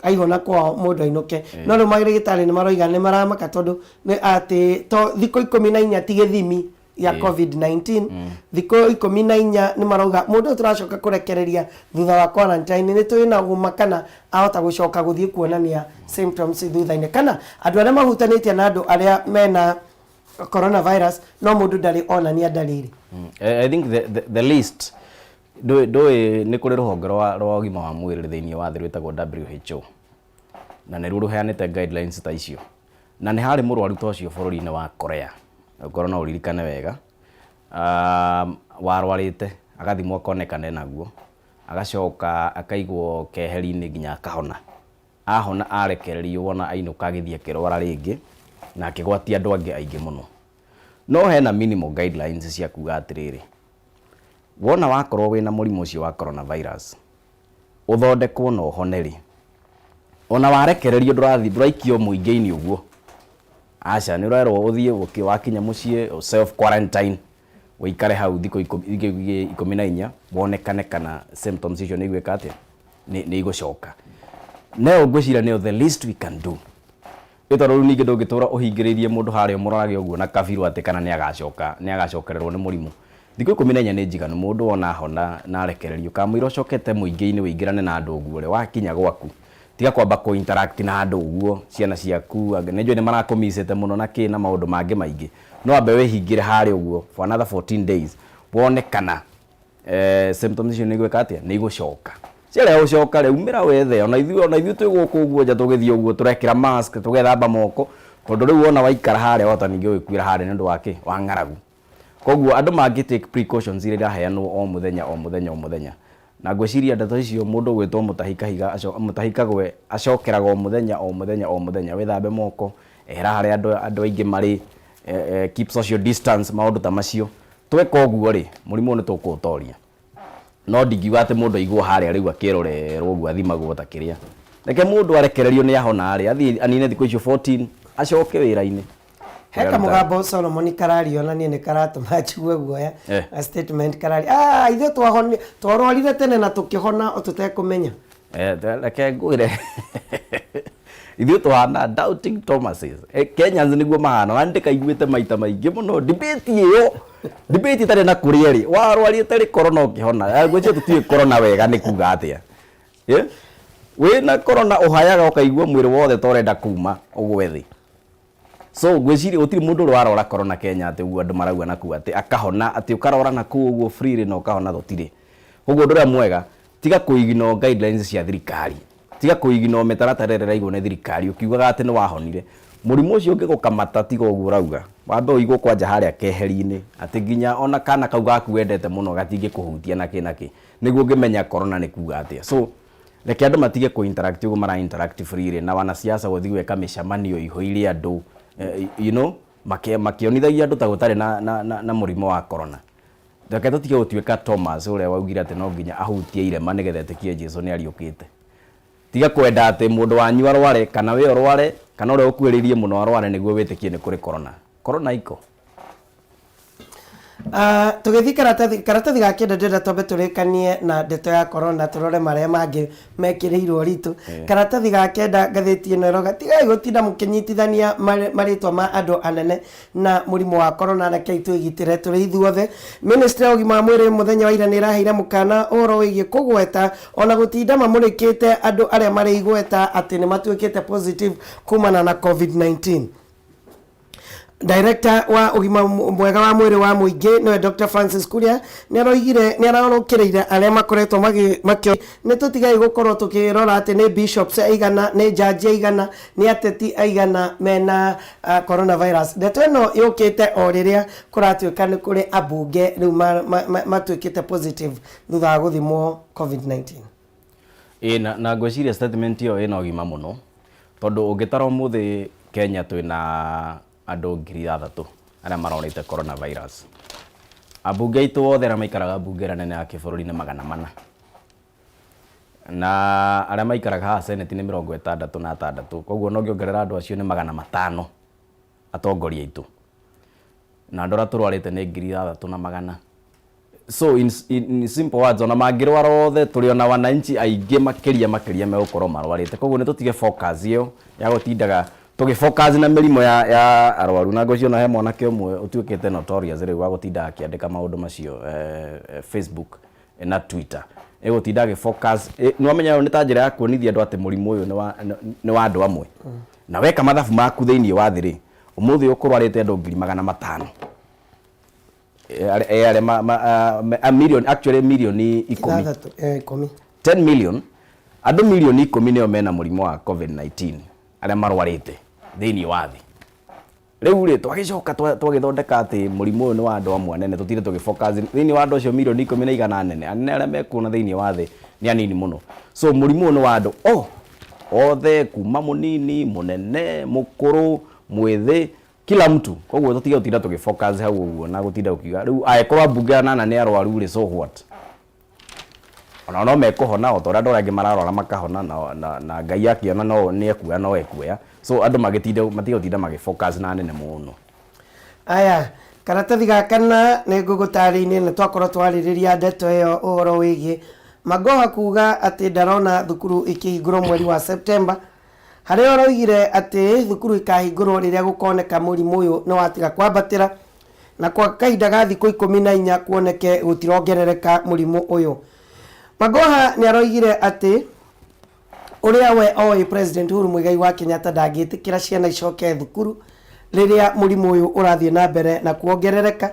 aihona kwao mũndũ ainũke. No rĩu marĩgĩtarĩ nĩ maroiga nĩ maramaka tondũ nĩ atĩ to thikũ 14 ti gĩthimi ya COVID-19. Thikũ 14 nĩ marauga mũndũ ũyũ tũracoka kũrekereria thutha wa quarantine nĩ tũĩ na ũma kana ahota gũcoka gũthiĩ kuonania symptoms thutha-inĩ, kana andũ arĩa mahutanĩtie na andũ arĩa mena coronavirus no mũndũ ndarĩ onania ndariri. I think the least ndũĩ nĩ kũrĩ rũhonge rwa ũgima wa mwĩrĩ thĩinĩ wa thĩ rwĩtagwo WHO, na nĩruo rũheanĩte guidelines ta icio, na nĩ harĩ mũrwaru ta ũcio bũrũri-inĩ wa Korea, ũkorwo no ũririkane wega, warwarĩte agathimwo akonekana enaguo, agacoka akaigwo keheri-inĩ nginya akahona. Ahona arekererio wona ainũka agĩthiĩ akĩrwara rĩngĩ na akĩgwatia andũ angĩ aingĩ mũno. No hena minimal guidelines cia kuga atĩrĩrĩ, wona wakorwo wĩna mũrimũ ũcio wa coronavirus ũthondekwo na ũhone rĩ, ona warekererio ndũrathiĩ ndũraikio mũingĩ-inĩ ũguo, aca, nĩ ũrerwo ũthiĩ wakinya mũciĩ self quarantine, ũikare hau thikũ 14 wonekane kana symptoms icio nĩ igwĩka atĩa, nĩ igũcoka. Nayo ngwĩciria nĩyo the least we can do, nĩ tondũ rĩu ningĩ ndũngĩtũra ũhingĩrĩirie mũndũ harĩa ũmũrorage ũguo na kabirũ atĩ kana nĩ agacoka nĩ agacokererwo nĩ mũrimũ. Thikũ 14 nĩ njiganu mũndũ wona ahona na arekererio. Kamũira ũcokete mũingĩ-inĩ ũingĩrane na andũ ũguo rĩ, wakinya gwaku tiga kwamba kũ interact na andũ ũguo, ciana ciaku nĩ njũĩ nĩ marakũmicĩte mũno na kĩ na maũndũ mangĩ maingĩ, no wambe wĩhingĩre harĩa ũguo for another 14 days wone kana symptoms icio nĩ igwĩka atĩa, nĩ igũcoka. Ciarega gũcoka rĩ, umĩra wethe, ona ithuĩ twĩ gũkũ ũguo nja tũgĩthiĩ ũguo tũrekĩra mask, tũgethamba moko, tondũ rĩu wona waikara harĩa wahota ningĩ gũgĩkuĩra harĩa nĩ ũndũ wa kĩ, wa ng'aragu. Koguo andũ mangĩ take precautions iria iraheanwo o mũthenya o mũthenya o mũthenya, na ngwĩciria ndeto icio mũndũ ũgwĩtwo Mũtahi Kahiga, Mũtahi Kagwe acokeraga o mũthenya o mũthenya o mũthenya, wĩthambe moko, ehera harĩa andũ aingĩ marĩ, keep social distance, maũndũ ta macio. Tweka ũguo rĩ, mũrimũ ũyũ nĩ tũkũũtoria. No ndingiuga atĩ mũndũ aigwo harĩa rĩu akĩrorerwo ũguo athimagwo ta kĩrĩa. Reke mũndũ arekererio nĩ ahona rĩ, athiĩ anine thikũ icio 14 acoke wĩra-inĩ. He kamũgambo Solomon karario na niĩ nĩ karatũma njigue guoya. A statement karari ithuĩ twarwarire tene na tũkĩhona o tũtekũmenya. Reke ngwĩre ithuĩ tũhana doubting Thomases. Kenyans nĩguo mahana, na ndĩkaiguĩte maita maingĩ mũno debate ĩyo, debate ĩtarĩ na kũrĩa rĩ, warwarĩte rĩ corona ũkĩhona. Ngwĩciria tũtiũĩ corona wega nĩ kuga atĩa. Wĩna corona ũhayaga ũkaigua mwĩrĩ wothe ta ũrenda kuma ũgwe thĩ. So ngwĩciria gũtirĩ mũndũ ũrĩ warora corona Kenya atĩ ũguo andũ marauga na kũu atĩ akahona, atĩ ũkarora na kũu ũguo freely na ũkahona gũtirĩ. Koguo ũndũ ũrĩa mwega, tiga kũ ignore guidelines cia thirikari, tiga kũ ignore mĩtaratara ĩrĩa ĩraigwo nĩ thirikari ũkiugaga atĩ nĩ wahonire. Mũrimũ ũcio ũngĩgũkamata tiga ũguo ũrauga, wambe ũigwo kwanja harĩa keheri-inĩ atĩ nginya ona kana kau gaku wendete mũno gatingĩkũhutia na kĩ na kĩ, nĩguo ũngĩmenya corona nĩ kuga atĩa. So reke andũ matige kũ interact ũguo mara interact freely, na wanasiasa gũthiĩ gwĩka mĩcemanio ĩihũire andũ, you know, makĩonithagia andũ ta gũtarĩ na mũrimũ wa corona. Reke tũtige gũtuĩka Thomas ũrĩa waugire atĩ no nginya ahutie irema nĩgetha etĩkie Jesu nĩ ariũkĩte. Tiga kwenda atĩ mũndũ wanyu arware, kana we ũrware, kana ũrĩa ũkuhĩrĩirie mũno arware nĩguo wĩtĩkie nĩ kũrĩ corona. Corona iko. Ah, tũgĩthiĩ karatathi karatathi ga kĩenda ndĩrenda twambe tũrĩkanie na ndeto ya corona tũrore marĩa mangĩ mekĩrĩirwo ritũ. Karatathi ga kenda ngathĩti ĩno ĩroga tigai gũtinda mũkĩnyitithania marĩtwa ma andũ anene na mũrimũ wa corona, rekei twĩgitĩre tũrĩ ithuothe. Ministry ya ũgima wa mwĩrĩ mũthenya wa ira nĩ ĩraheire mũkana ũhoro wĩgiĩ kũgweta ona gũtinda mamũrĩkĩte andũ arĩa marĩ igweta atĩ nĩ matuĩkĩte positive kumana na COVID-19. Director wa ũgima mwega wa mwĩrĩ wa mũingĩ nĩwe Dr. Francis Kuria nĩ aroigire nĩ arorũkĩrĩire arĩa makoretwo makĩ nĩ tũtigai gũkorwo tũkĩrora atĩ nĩ bishops aigana, nĩ jaji aigana, nĩ ateti aigana mena coronavirus. Ndeto ĩno yũkĩte o rĩrĩa kũratuĩka nĩ kũrĩ ambunge rĩu matuĩkĩte positive thutha wa gũthimwo COVID-19. Ĩĩ, na ngwĩciria statement ĩyo ĩna ũgima mũno, tondũ ũngĩtara ũmũthĩ Kenya twĩna andũ 6,000 arĩa marwarĩte coronavirus. Ambunge aitũ othe arĩa maikaraga mbunge ĩrĩa nene ya kĩbũrũri nĩ 400. Na arĩa maikaraga haha Senate nĩ 66. Koguo ona ũngĩongerera andũ acio nĩ 500 atongoria aitũ. Na andũ arĩa tũrwarĩte nĩ 6,100. So in simple words, ona mangĩrwara othe tũrĩ ona wananchi aingĩ makĩria makĩria megũkorwo marwarĩte. Koguo nĩ tũtige focus ĩyo ya gũtindaga tũgĩ focus na mĩrimũ ya arwaru. Na ngwĩciria ona he mwanake ũmwe ũtuĩkĩte notorious rĩu wa gũtinda akĩandĩka maũndũ macio Facebook na Twitter. Ĩgũtinda agĩ focus, nĩ wamenya ĩyo nĩ ta njĩra ya kuonithia andũ atĩ mũrimũ ũyũ nĩ wa andũ amwe. Na weka mathabu maku thĩinĩ wa thĩ rĩ, ũmũthĩ ũkũrwarĩte andũ 500,000. Arĩa million, actually milioni 10. 6, 10. 10 million, andũ milioni 10 nĩo mena mũrimũ wa COVID-19 arĩa marwarĩte thĩinĩ wa thĩ. Rĩu rĩ, twagĩcoka twagĩthondeka atĩ mũrimũ ũyũ nĩ wa andũ amwe anene, tũtinde tũgĩ focus thĩinĩ wa andũ acio milioni 10 na igana anene anene arĩa mekuona thĩinĩ wa thĩ nĩ anini mũno. So mũrimũ ũyũ nĩ wa andũ othe, kuma mũnini, mũnene, mũkũrũ, mwĩthĩ, kila mtu. Koguo tũtige gũtinda tũgĩ focus hau ũguo na gũtinda ũkiuga rĩu angĩkorwo ambunge anana nĩ arwaru rĩ, so what? Ona no mekũhona o ta ũrĩa andũ arĩa angĩ mararwara makahona, na Ngai akĩona no nĩ ekuoya no ekuoya. So andũ magĩtinde matige gũtinda magĩ focus na anene mũno. Aya, karatathi ga kana nĩ ngũgũtarĩirie nĩ twakorwo twarĩrĩria ndeto ĩyo ũhoro wĩgiĩ Magoha kuga atĩ ndarona thukuru ikĩhingũrwo mweri wa September, harĩa ũroigire atĩ thukuru ikahingũrwo rĩrĩa gũkoneka mũrimũ ũyũ nĩ watiga kwambatĩra na kwa kahinda ga thikũ 14 kuoneke gũtirongerereka mũrimũ ũyũ. Magoha nĩ aroigire atĩ ũrĩa we oĩ President Uhuru Muigai wa Kenyatta ndangĩtĩkĩra ciana icoke thukuru rĩrĩa mũrimũ ũyũ ũrathiĩ na mbere na kuongerereka,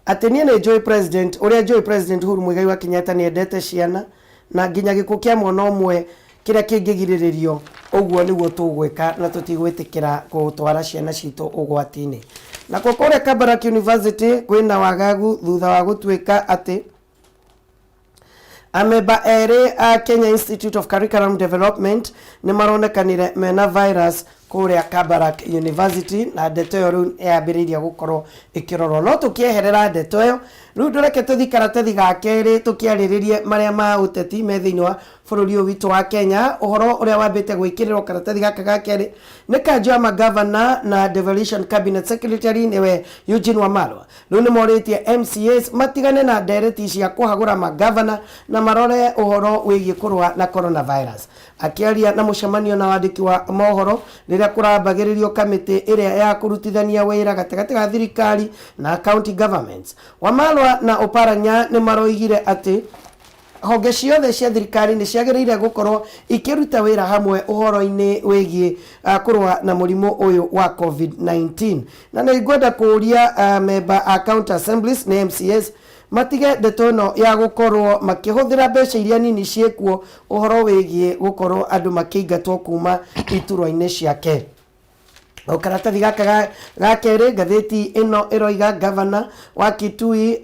atĩ niĩ nĩ njũĩ President, ũrĩa njũĩ President Uhuru Muigai wa Kenyatta nĩ endete ciana na nginya gĩkuũ kĩa mwana ũmwe kĩrĩa kĩngĩgirĩrĩrio, ũguo nĩguo tũgwĩka na tũtigwĩtĩkĩra gũtwara ciana citũ ũgwati-inĩ. Nakuo kũrĩa Kabarak University kwĩna wagagu thutha wa gũtuĩka atĩ amemba erĩ a Kenya Institute of Curriculum Development nĩ maronekanire mena virus kũrĩa Kabarak University, na ndeto ĩyo rĩu yambĩrĩirie gũkorwo ĩkĩrorwo. No tũkĩeherera ndeto ĩyo rĩu, ndũreke tũthi karatathi ga kerĩ tũkĩarĩrĩrie marĩa ma ũteti me thĩinĩ wa bũrũri ũyũ witũ wa Kenya. Ũhoro ũrĩa wambĩte gwĩkĩrĩrwo karatathi gaka ga kerĩ nĩ kanjũ ya magavana na devolution cabinet secretary nĩwe Eugene Wamalwa. Rĩu nĩ morĩtie MCAs matigane na ndereti cia kũhagũra magavana na marore ũhoro wĩgiĩ kũrũa na coronavirus. Akĩaria na mũcemanio na wandĩki wa mohoro rĩrĩa kũrambagĩrĩrio kamĩtĩ ĩrĩa ya kũrutithania wĩra gatagatĩ ga thirikari na county governments, Wamalwa na Oparanya nĩ maroigire atĩ honge ciothe cia thirikari nĩ ciagĩrĩire gũkorwo ikĩruta wĩra hamwe ũhoro-inĩ wĩgiĩ kũrũa na mũrimũ ũyũ wa COVID-19. Na nĩ ngwenda kũũria member a county assemblies nĩ MCAs matige ndeto ĩno ya gũkorwo makĩhũthĩra mbeca iria nini ciĩkuo ũhoro wĩgiĩ gũkorwo andũ makĩingatwo kuma iturwa-inĩ ciake. O karatathi gaka ga kerĩ, ngathĩti ĩno ĩroiga gavana wa Kitui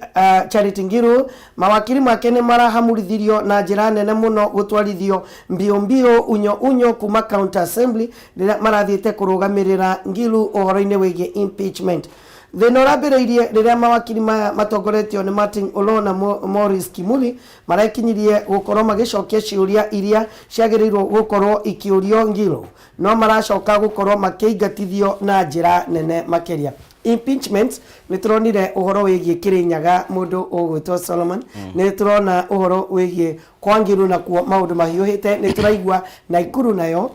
Charity Ngilu mawakiri make nĩ marahamurithirio na njĩra nene mũno gũtwarithio mbio mbio unyo unyo kuma county assembly rĩrĩa marathiĩte kũrũgamĩrĩra Ngilu ũhoro-inĩ wĩgiĩ impeachment. Thĩna ũrambĩrĩirie rĩrĩa mawakiri maya matongoretio nĩ Martin Olo na Maurice Kimuli marekinyirie gũkorwo magĩcokia ciũria iria ciagĩrĩirwo gũkorwo ikĩũrio Ngilu, no maracoka gũkorwo makĩingatithio na njĩra nene makĩria. Impeachment nĩ tũronire ũhoro wĩgiĩ Kĩrĩnyaga mũndũ ũgwĩtwo Solomon, nĩ tũrona ũhoro wĩgiĩ Kwangiru nakuo maũndũ mahiũhĩte, nĩ tũraigua Naikuru nayo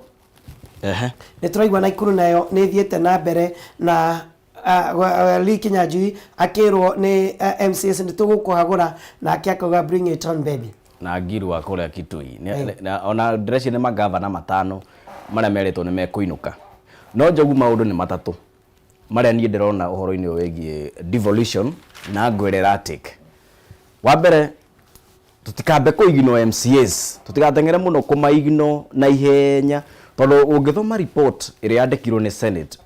nĩ tũraigua Naikuru nayo nĩ ĩthiĩte na mbere na Lee Kinyanjui akĩrwo nĩ MCAs nĩ tũgũkũhagũra, nake akauga, "Bring it on, baby." Na Ngiru wa kũrĩa Kitui. Ona ndĩreciria nĩ magavana matano marĩa merĩtwo nĩ mekũinũka. No Njogu, maũndũ nĩ matatũ marĩa niĩ ndĩrona ũhoro-inĩ ũyũ wĩgiĩ devolution na ngwĩre erratic. Wa mbere, tũtikambe kũ ignore MCAs, tũtigateng'ere mũno kũma ignore na ihenya, tondũ ũngĩthoma report ĩrĩa yandĩkirwo nĩ Senate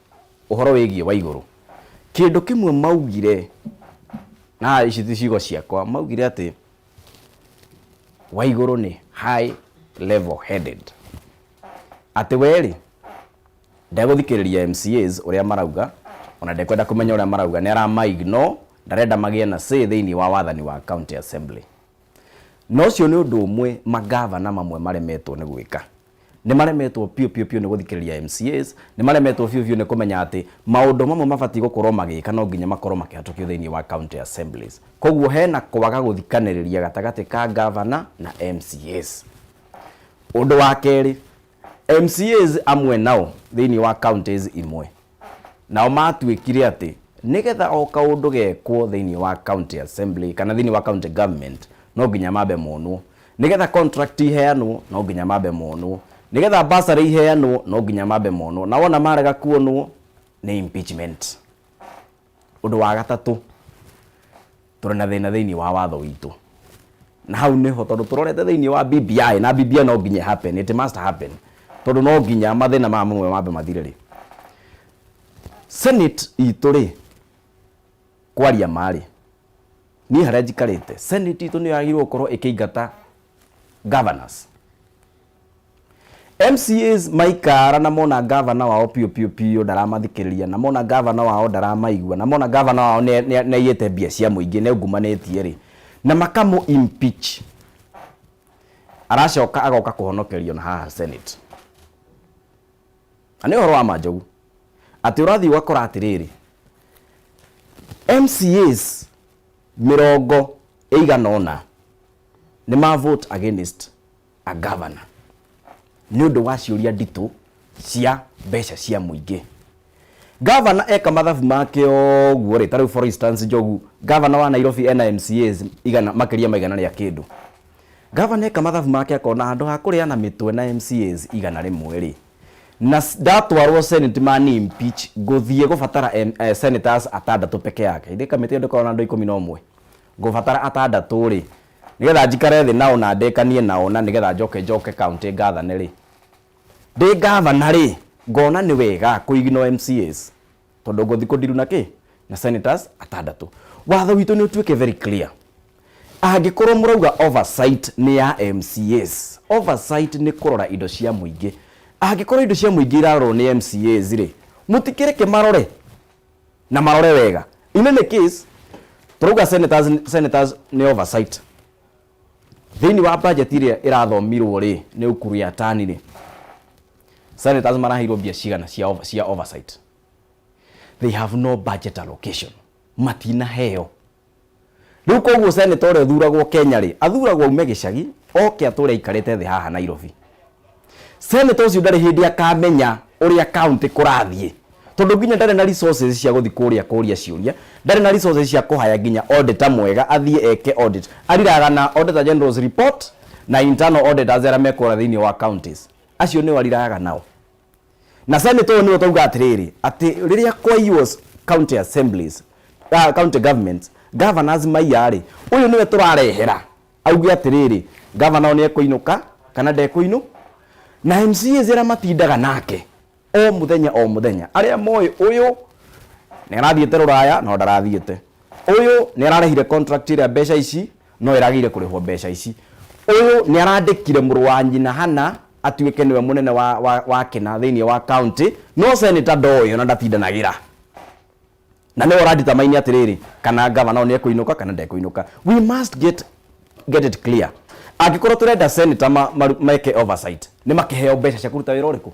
ũhoro wĩgiĩ Waigũrũ, kĩndũ kĩmwe maugire, na ici ti ciugo ciakwa, maugire atĩ Waigũrũ nĩ high level headed, atĩ we rĩ ndegũthikĩrĩria MCAs ũrĩa marauga, ona ndekwenda kũmenya ũrĩa marauga, nĩ arama ignore, ndarenda magĩe na say thĩinĩ wa wathani wa county assembly. Na ũcio nĩ ũndũ ũmwe magavana mamwe maremetwo nĩ gwĩka. Nĩ maremetwo biũ biũ biũ nĩ gũthikĩrĩria MCAs, nĩ maremetwo biũ biũ nĩ kũmenya atĩ maũndũ mamwe mabatiĩ gũkorwo magĩka no nginya makorwo makĩhatũkio thĩinĩ wa county assemblies. Koguo hena kwaga gũthikanĩrĩria gatagatĩ ka gavana na MCAs. Ũndũ wa kerĩ, MCAs amwe nao thĩinĩ wa counties imwe nao matuĩkire atĩ nĩgetha o kaũndũ gekwo thĩinĩ wa county assembly kana thĩinĩ wa county government no nginya mambe monwo, nĩgetha contract iheanwo no nginya mambe monwo, nĩgetha bursary iheanwo no nginya mambe monwo, na wona marega kuonwo nĩ impeachment. Ũndũ wa gatatũ, tũrĩ na thĩna thĩinĩ wa watho witũ, na hau nĩho tondũ tũrorete thĩinĩ wa BBI, na BBI no nginya happen, it must happen, tondũ no nginya mathĩna maya mamwe mambe mathire rĩ. Senate itũ rĩ, kwaria marĩ niĩ harĩa njikarĩte, Senate itũ nĩyo yagĩrĩirwo gũkorwo ĩkĩingata governors. MCAs maikara na mona gavana wao piũ piũ piũ ndaramathikĩrĩria, na mona gavana wao ndaramaigua, na mona gavana wao nĩ aiyĩte mbia cia mũingĩ, nĩ aungumanĩtie rĩ, na makamũ impeach, aracoka agoka kũhonokerio na haha Senate. Na nĩ ũhoro wa ma, Njogu, atĩ ũrathiĩ ũgakora atĩrĩrĩ, MCAs 80 nĩ ma vote against a governor nĩ ũndũ wa ciũria nditũ cia mbeca cia mũingĩ. Governor eka mathabu make ũguo rĩ, ta rĩu for instance, Njogu, governor wa Nairobi ena MCAs igana, makĩria ma igana rĩa kĩndũ. Governor eka mathabu make akona handũ ha kũrĩana mĩtwe na MCAs 100 rĩ, na ndatwarwo Senate mani impeach, ngũthiĩ gũbatara senators atandatũ peke yake. Ithe kamĩtĩ ĩyo ndĩkoragwo na andũ 11, ngũbatara atandatũ rĩ, nĩgetha njikare thĩ nao na ndĩkanie nao, na nĩgetha njoke county ngathane rĩ, ndĩ gavana rĩ, ngona nĩ wega kũ ignore MCAs tondũ ngũthiĩ kũndiru na kĩ na senators atandatũ. Watho witũ nĩ ũtuĩke very clear. Angĩkorwo mũrauga oversight nĩ ya MCAs, oversight nĩ kũrora indo cia mũingĩ. Angĩkorwo indo cia mũingĩ irarorwo nĩ MCAs rĩ, mũtikĩreke marore na marore wega. In any case, tũrauga senators nĩ oversight. Thĩinĩ wa budget ĩrĩa ĩrathomirwo rĩ, nĩ Ukur Yatani rĩ, senators maraheirwo mbia cigana cia oversight? They have no budget allocation, matinaheo. Rĩu koguo senator ũrĩa ũthuragwo Kenya rĩ, athuragwo aume gĩcagi oke atũre aikarĩte thĩ haha Nairobi. Senator ũcio ndarĩ hĩndĩ akamenya ũrĩa county kũrathiĩ, tondũ nginya ndarĩ na resources cia gũthiĩ kũrĩa kũria ciũria, ndarĩ na resources cia kũhaya nginya auditor mwega athiĩ eke audit. Ariraga na Auditor General's report na internal auditors arĩa mekũra thĩinĩ wa counties, acio nĩo ariraga nao. Na senator ũyũ nĩwe twauga atĩrĩrĩ, atĩ rĩrĩa kwaiywo county assemblies, county governments, governors maiya rĩ, ũyũ nĩwe tũrarehera auge atĩrĩrĩ, governor ũyũ nĩ ekũinũka kana ndekũinũ. Na MCAs arĩa matindaga nake o mũthenya o mũthenya, arĩa moĩ ũyũ nĩ arathiĩte rũraya no ndarathiĩte, ũyũ nĩ ararĩhire contract ĩrĩa mbeca ici no ĩragĩire kũrĩhwo mbeca ici, ũyũ nĩ arandĩkire mũrũ wa nyina hana atuĩke nĩwe mũnene wa kĩna thĩinĩ wa county, no senator ndoĩ ona ndatindanagĩra na nĩwe ũradetermine atĩrĩrĩ kana gavana nĩ ekũinũka kana ndekũinũka. We must get it clear. Angĩkorwo tũrenda senator meke oversight, nĩ makĩheo mbeca cia kũruta wĩra ũrĩkũ?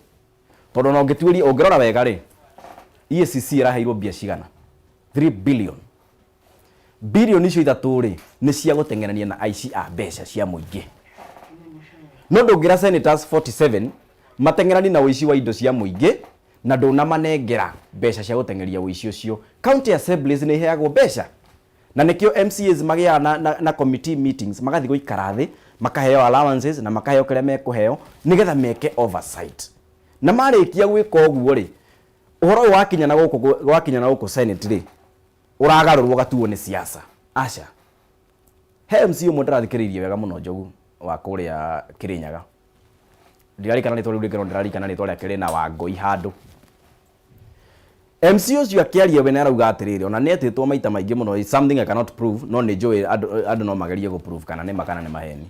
Tondũ ona ũngĩtuĩria, ũngĩrora wega rĩ, EACC ĩraheirwo mbia cigana? 3 billion. Bilioni icio ithatũ rĩ, nĩ cia gũteng'erania na aici a mbeca cia mũingĩ. No ndũngĩra senators 47 mateng'erani na ũici wa indo cia mũingĩ na ndũnamanengera mbeca cia gũteng'eria ũici ũcio. County assemblies nĩ iheagwo mbeca na nĩkĩo MCAs magĩaga na, na, na committee meetings, magathiĩ gũikara thĩ makaheo allowances na makaheo kĩrĩa mekũheo nĩgetha meke oversight. Na marĩkia gwĩka ũguo rĩ, ũhoro ũyũ wakinya na gũkũ wakinya na gũkũ Senate rĩ, ũragarũrwo ũgatuo nĩ siasa. Aca. He MC ũmwe ndĩrathikĩrĩirie wega mũno Njogu wa kũrĩa Kĩrĩnyaga. Ndirarikana rĩtwa rĩu rĩngĩ no ndĩrarikana rĩtwa rĩake rĩna Wangũi handũ. MC ũcio akĩaria we nĩarauga atĩrĩrĩ, ona nĩetĩtwo maita maingĩ mũno, it's something I cannot prove, no nĩnjũĩ andũ, andũ no magerie gũ prove kana nĩ ma kana nĩ maheni.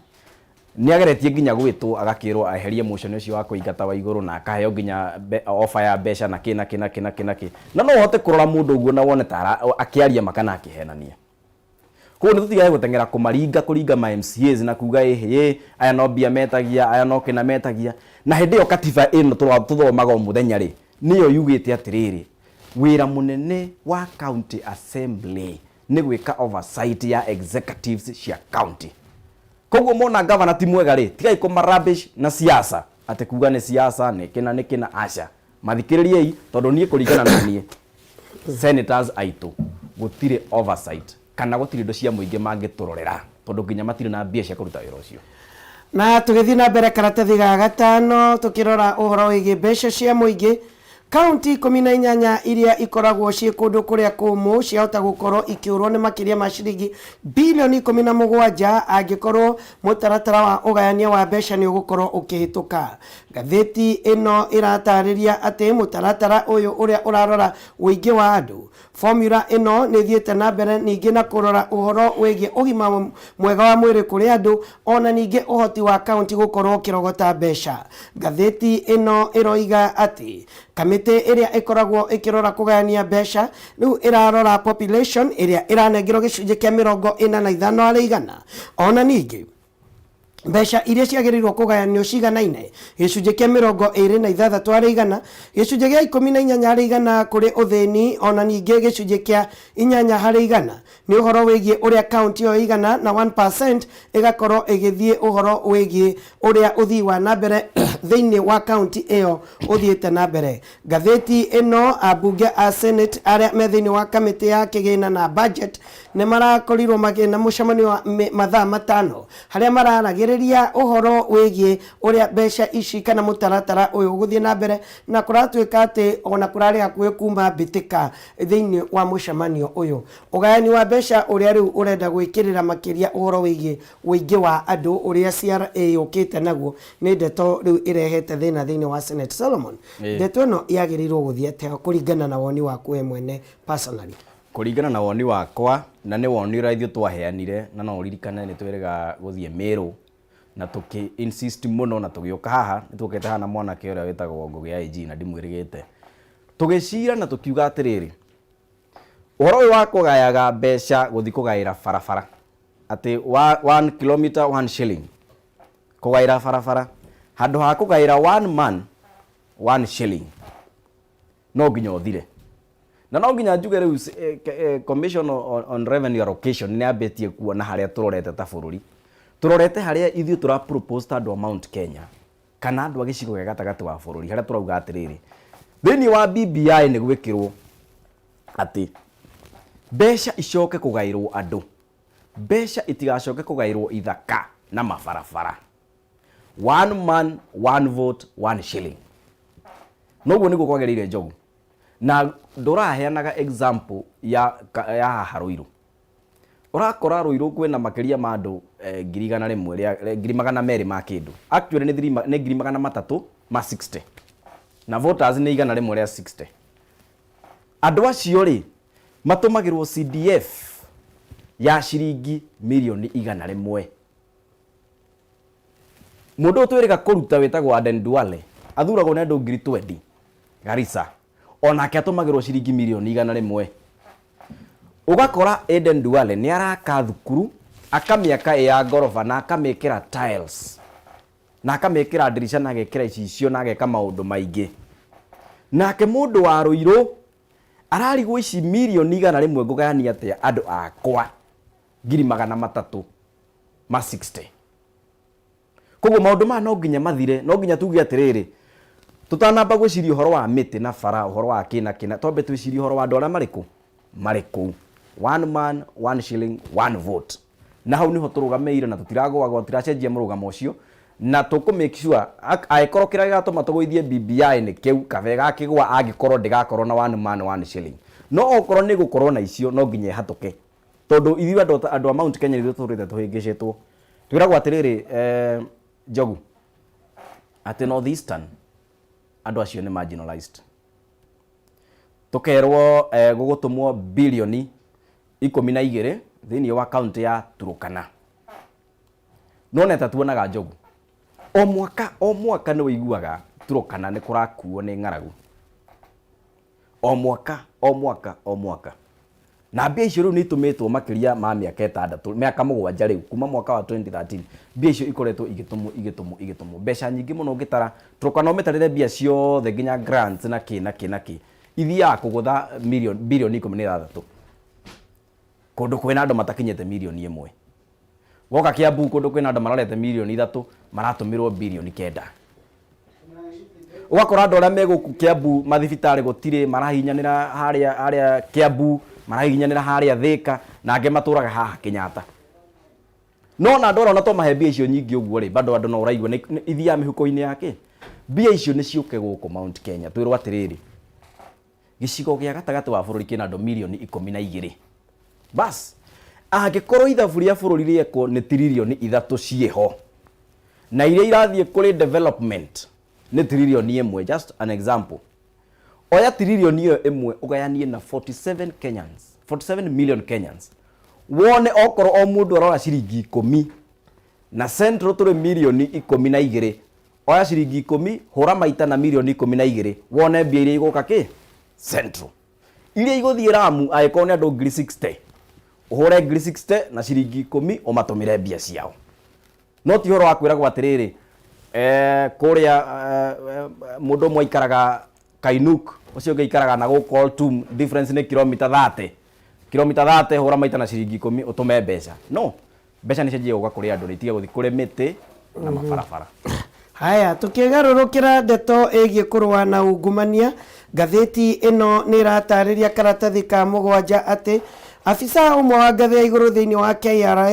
Nĩageretie nginya gwĩtwo agakĩrwo eherie motion ũcio wa kũingata Waigũrũ na akaheo nginya offer ya mbeca na kĩ na kĩ na kĩ na kĩ na kĩ. Na no ũhote kũrora mũndũ ũguo na wone ta akĩaria ma kana akĩhenania. Koguo nĩ tũtigage gũteng'era kũmaringa kũringa ma MCAs na kuga ĩhĩ aya no mbia metagia, aya no kĩna metagia. Na hĩndĩ ĩyo katiba ĩno tũthomaga o mũthenya rĩ, nĩyo yugĩte atĩrĩrĩ, wĩra mũnene wa county assembly nĩ gwĩka oversight ya executives cia county. Koguo mona gavana ti mwega rĩ, tigai kũma rubbish na siasa, atĩ kuga nĩ siasa, nĩ kĩna nĩ kĩna, aca. Mathikĩrĩriei tondũ niĩ kũringana na niĩ, senators aitũ gũtirĩ oversight kana gũtirĩ indo cia mũingĩ mangĩtũrorera tondũ nginya matirĩ na mbia cia kũruta wĩra ũcio. Na tũgĩthiĩ na mbere karatathi ga gatano tũkĩrora ũhoro wĩgiĩ mbeca cia mũingĩ, Kaunti 18 iria ikoragwo ciĩ kũndũ kũrĩa kũmũ ciahota gũkorwo ikĩũrwo nĩ makĩria ma ciringi bilioni 17 angĩkorwo mũtaratara wa ũgayania wa mbeca nĩ ũgũkorwo ũkĩhĩtũka. Ngathĩti ĩno ĩratarĩria atĩ mũtaratara ũyũ ũrĩa ũrarora ũingĩ wa andũ, Formula ĩno nĩ ĩthiĩte na mbere ningĩ na kũrora ũhoro wĩgiĩ ũgima mwega wa mwĩrĩ kũrĩ andũ ona ningĩ ũhoti wa kaunti gũkorwo ũkĩrogota mbeca. Ngathĩti ĩno ĩroiga atĩ kamĩtĩ ĩrĩa ĩkoragwo ĩkĩrora kũgayania mbeca rĩu ĩrarora population ĩrĩa ĩranengerwo gĩcunjĩ kĩa 45 harĩ igana ona ningĩ mbeca iria ciagĩrĩirwo kũgayanio ciganaine gĩcunjĩ kĩa 26 harĩ igana, gĩcunjĩ gĩa 18 harĩ igana kũrĩ ũthĩni ona ningĩ gĩcunjĩ kĩa 8 harĩ igana nĩ ũhoro wĩgiĩ ũrĩa kaunti ĩyo ĩigana na 1% ĩgakorwo ĩgĩthiĩ ũhoro wĩgiĩ ũrĩa ũthii wa na mbere thĩinĩ wa kaunti ĩyo ũthiĩte na mbere. Ngathĩti ĩno ambunge a Senate arĩa me thĩinĩ wa kamĩtĩ ya kĩgĩna na budget nĩ marakorirwo magĩ na mũcemanio wa mathaa matano harĩa mararagĩrĩria ũhoro wĩgiĩ ũrĩa mbeca ici kana mũtaratara ũyũ ũgũthiĩ na mbere na kũratuĩka atĩ ona kũrarĩ hakuhĩ kuma mbĩtĩka thĩinĩ wa mũcemanio ũyũ. Ũgayani wa mbeca ũrĩa rĩu ũrenda gwĩkĩrĩra makĩria ũhoro wĩgiĩ ũingĩ wa andũ ũrĩa CRA yũkĩte naguo nĩ ndeto rĩu ĩrehete thĩna thĩinĩ wa Senate. Solomon, ndeto ĩno yagĩrĩirwo gũthiĩ atĩa kũringana na woni waku we mwene personally? Kũringana na woni wakwa, na nĩ woni ũrĩa ithuĩ twaheanire, na no ũririkane nĩ twĩrĩga gũthiĩ Meru, na tũkĩ insist mũno na tũgĩũka haha, nĩ twokĩte haha na mwanake ũrĩa wĩtagwo Ngũgĩ IG na ndimwĩrĩgĩte. Tũgĩcira na tũkiuga atĩrĩrĩ, ũhoro ũyũ wa kũgayaga mbeca gũthiĩ kũgaĩra barabara, atĩ one kilometer one shilling, kũgaĩra barabara, handũ ha kũgaĩra one man one shilling, no nginya ũthire. Na no nginya njuge rĩu Commission on Revenue Allocation nĩ yambĩtie kuona harĩa tũrorete ta bũrũri. Tũrorete harĩa ithuĩ tũra propose ta andũ a Mount Kenya kana andũ a gĩcigo gĩa gatagatĩ wa bũrũri harĩa tũrauga atĩrĩrĩ, thĩinĩ wa BBI nĩ gwĩkĩrwo atĩ mbeca icoke kũgaĩrwo andũ, mbeca itigacoke kũgaĩrwo ithaka na mabarabara. One man, one vote, one shilling. Noguo nĩguo kwagĩrĩire Njogu. Na ndũraheanaga example ya, ya haha Ruiru. Ũrakora Ruiru kwĩna makĩria ma andũ 100,000 rĩa, 200,000 ma kĩndũ. Actually nĩ 360,000 Na voters nĩ 160,000. Andũ acio rĩ, matũmagĩrwo CDF ya ciringi mirioni 100. Mũndũ ũyũ twĩrĩga kũruta wĩtagwo Aden Duale, athuragwo nĩ andũ 20,000 Garissa, onake atũmagĩrwo ciringi mirioni 100. Ũgakora Aden Duale nĩ araka thukuru, akamĩaka ĩ ya ngoroba na akamĩkĩra tiles, na akamĩkĩra ndirica na agekĩra icicio na ageka maũndũ maingĩ. Nake mũndũ wa Ruiru Ararigwo ici mirioni 100 ngũgayania atĩa andũ akwa 360,000. Koguo maũndũ maya no nginya mathire, no nginya tuge atĩrĩrĩ, tũtanamba gwĩciria ũhoro wa mĩtĩ na bara, ũhoro wa kĩ na kĩ, twambe twĩcirie ũhoro wa andũ arĩa marĩ kũ? Marĩ kũu. One man, one shilling, one vote. Na hau nĩho tũrũgamĩire na tũtiragũagũa, tũtiracenjia mũrũgamo ũcio, na tũkũ make sure angĩkorwo kĩrĩa gĩgatũma tũgũithie BBI nĩ kĩu, kaba ĩgakĩgũa angĩkorwo ndĩgakorwo na one man, one shilling. No okorwo nĩ ĩgũkorwo na icio, no nginya ĩhatũke. Tondũ ithuĩ andũ andũ a Mount Kenya nĩ ithuĩ tũtũrĩte tũhĩngĩcĩtwo. Twĩragwo atĩrĩrĩ, Njogu, atĩ North Eastern andũ acio nĩ marginalized. Tũkerwo gũgũtũmwo birioni 12 thĩinĩ wa kaũntĩ ya Turkana. No nĩ ta tuonaga Njogu. O mwaka o mwaka nĩ ũiguaga Turkana nĩ kũrakuo nĩ ng'aragu. O mwaka o mwaka o mwaka. Na mbia icio rĩu nĩ itũmĩtwo makĩria ma mĩaka 6, mĩaka 7 rĩu, kuma mwaka wa 2013, mbia icio ikoretwo igĩtũmwo igĩtũmwo igĩtũmwo. Mbeca nyingĩ mũno ũngĩtara, Turkana ũmĩtarĩre mbia ciothe nginya grants na kĩ na kĩ na kĩ, ithiaga kũgũtha birioni 16. Kũndũ kwĩna andũ matakinyĩte mirioni 1. Woka Kiambu kũndũ kwĩna andũ marorete mirioni 3, maratũmĩrwo birioni 9. Ũgakora andũ arĩa me gũkũ Kiambu mathibitarĩ gũtirĩ, marahihinyanĩra harĩa harĩa Kiambu, marahihinyanĩra harĩa Thĩka, na angĩ matũraga haha Kenyatta. No ona andũ arĩa ona twamahe mbia icio nyingĩ ũguo rĩ, bado andũ no ũraigua ithiaga mĩhuko-inĩ ya kĩ? Mbia icio nĩ ciũke gũkũ Mount Kenya, twĩrwo atĩrĩrĩ, gĩcigo gĩa gatagatĩ wa bũrũri kĩna andũ mirioni 12. Bas, angĩkorwo ithabu rĩa bũrũri rĩekwo nĩ tiririoni 3 ciĩho, na iria irathiĩ kũrĩ development nĩ tiririoni 1, just an example. Oya tiririoni ĩyo ĩmwe ũgayanie na 47 Kenyans, 47 million Kenyans. Wone okorwo o mũndũ arora ciringi 10, na Central tũrĩ mirioni 12, oya ciringi 10, hũra maita na mirioni 12, wone mbia iria igũka kĩ? Central. Iria igũthiĩ Lamu, angĩkorwo nĩ andũ 60,000, ũhũre 60,000 na ciringi 10, ũmatũmĩre mbia ciao. No ti ũhoro wa kwĩragwo atĩrĩrĩ, kũrĩa mũndũ ũmwe aikaraga Kainuk, ũcio ũngĩ aikaraga na gũkũ Oltum, difference nĩ kilomita 30. Kilomita 30 hũra maita na ciringi 10 ũtũme mbeca. No, mbeca nĩ cianjie gũka kũrĩ andũ, nĩ itige gũthiĩ kũrĩ mĩtĩ na mabarabara. Haya, tũkĩgarũrũkĩra ndeto ĩgiĩ kũrũa na ungumania, ngathĩti ĩno nĩ ĩratarĩria karatathi ka 7 atĩ afisa ũmwe wa ngathĩ ya igũrũ thĩinĩ wa KRA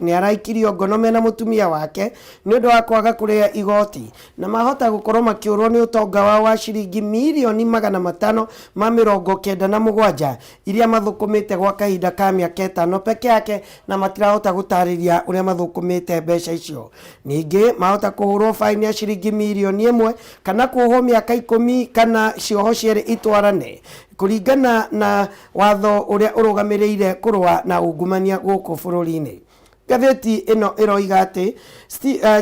nĩ araikirio ngono mena mũtumia wake nĩ ũndũ wa kwaga kũrĩha igoti, na mahota gũkorwo makĩũrwo nĩ ũtonga wao wa ciringi 597,000,000 iria mathũkũmĩte gwa kahinda ka mĩaka 5 peke yake, na matirahota gũtarĩria ũrĩa mathũkũmĩte mbeca icio. Ningĩ mahota kũhũrwo faini ya ciringi 1,000,000 kana kuohwo mĩaka 10 kana cioho cierĩ itwarane kũringana na watho ũrĩa ũrũgamĩrĩire kũrũa na ungumania gũkũ bũrũri-inĩ. Ngathĩti ĩno ĩroiga atĩ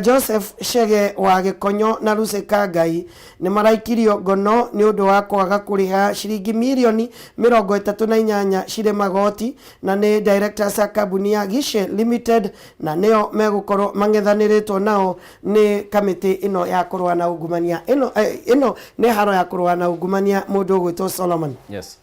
Joseph Chege wa Gĩkonyo na Lucy Kangai nĩ maraikirio ngono nĩ ũndũ wa kwaga kũrĩha ciringi 38,000,000 cirĩ magoti, na nĩ directors a kambuni ya Gishe Limited, na nĩo megũkorwo mang'ethanĩrĩtwo nao nĩ kamĩtĩ ĩno ya kũrũa na ungumania. Ĩno nĩ haro ya kũrũa na ungumania, mũndũ ũgwĩtwo Solomon. Yes.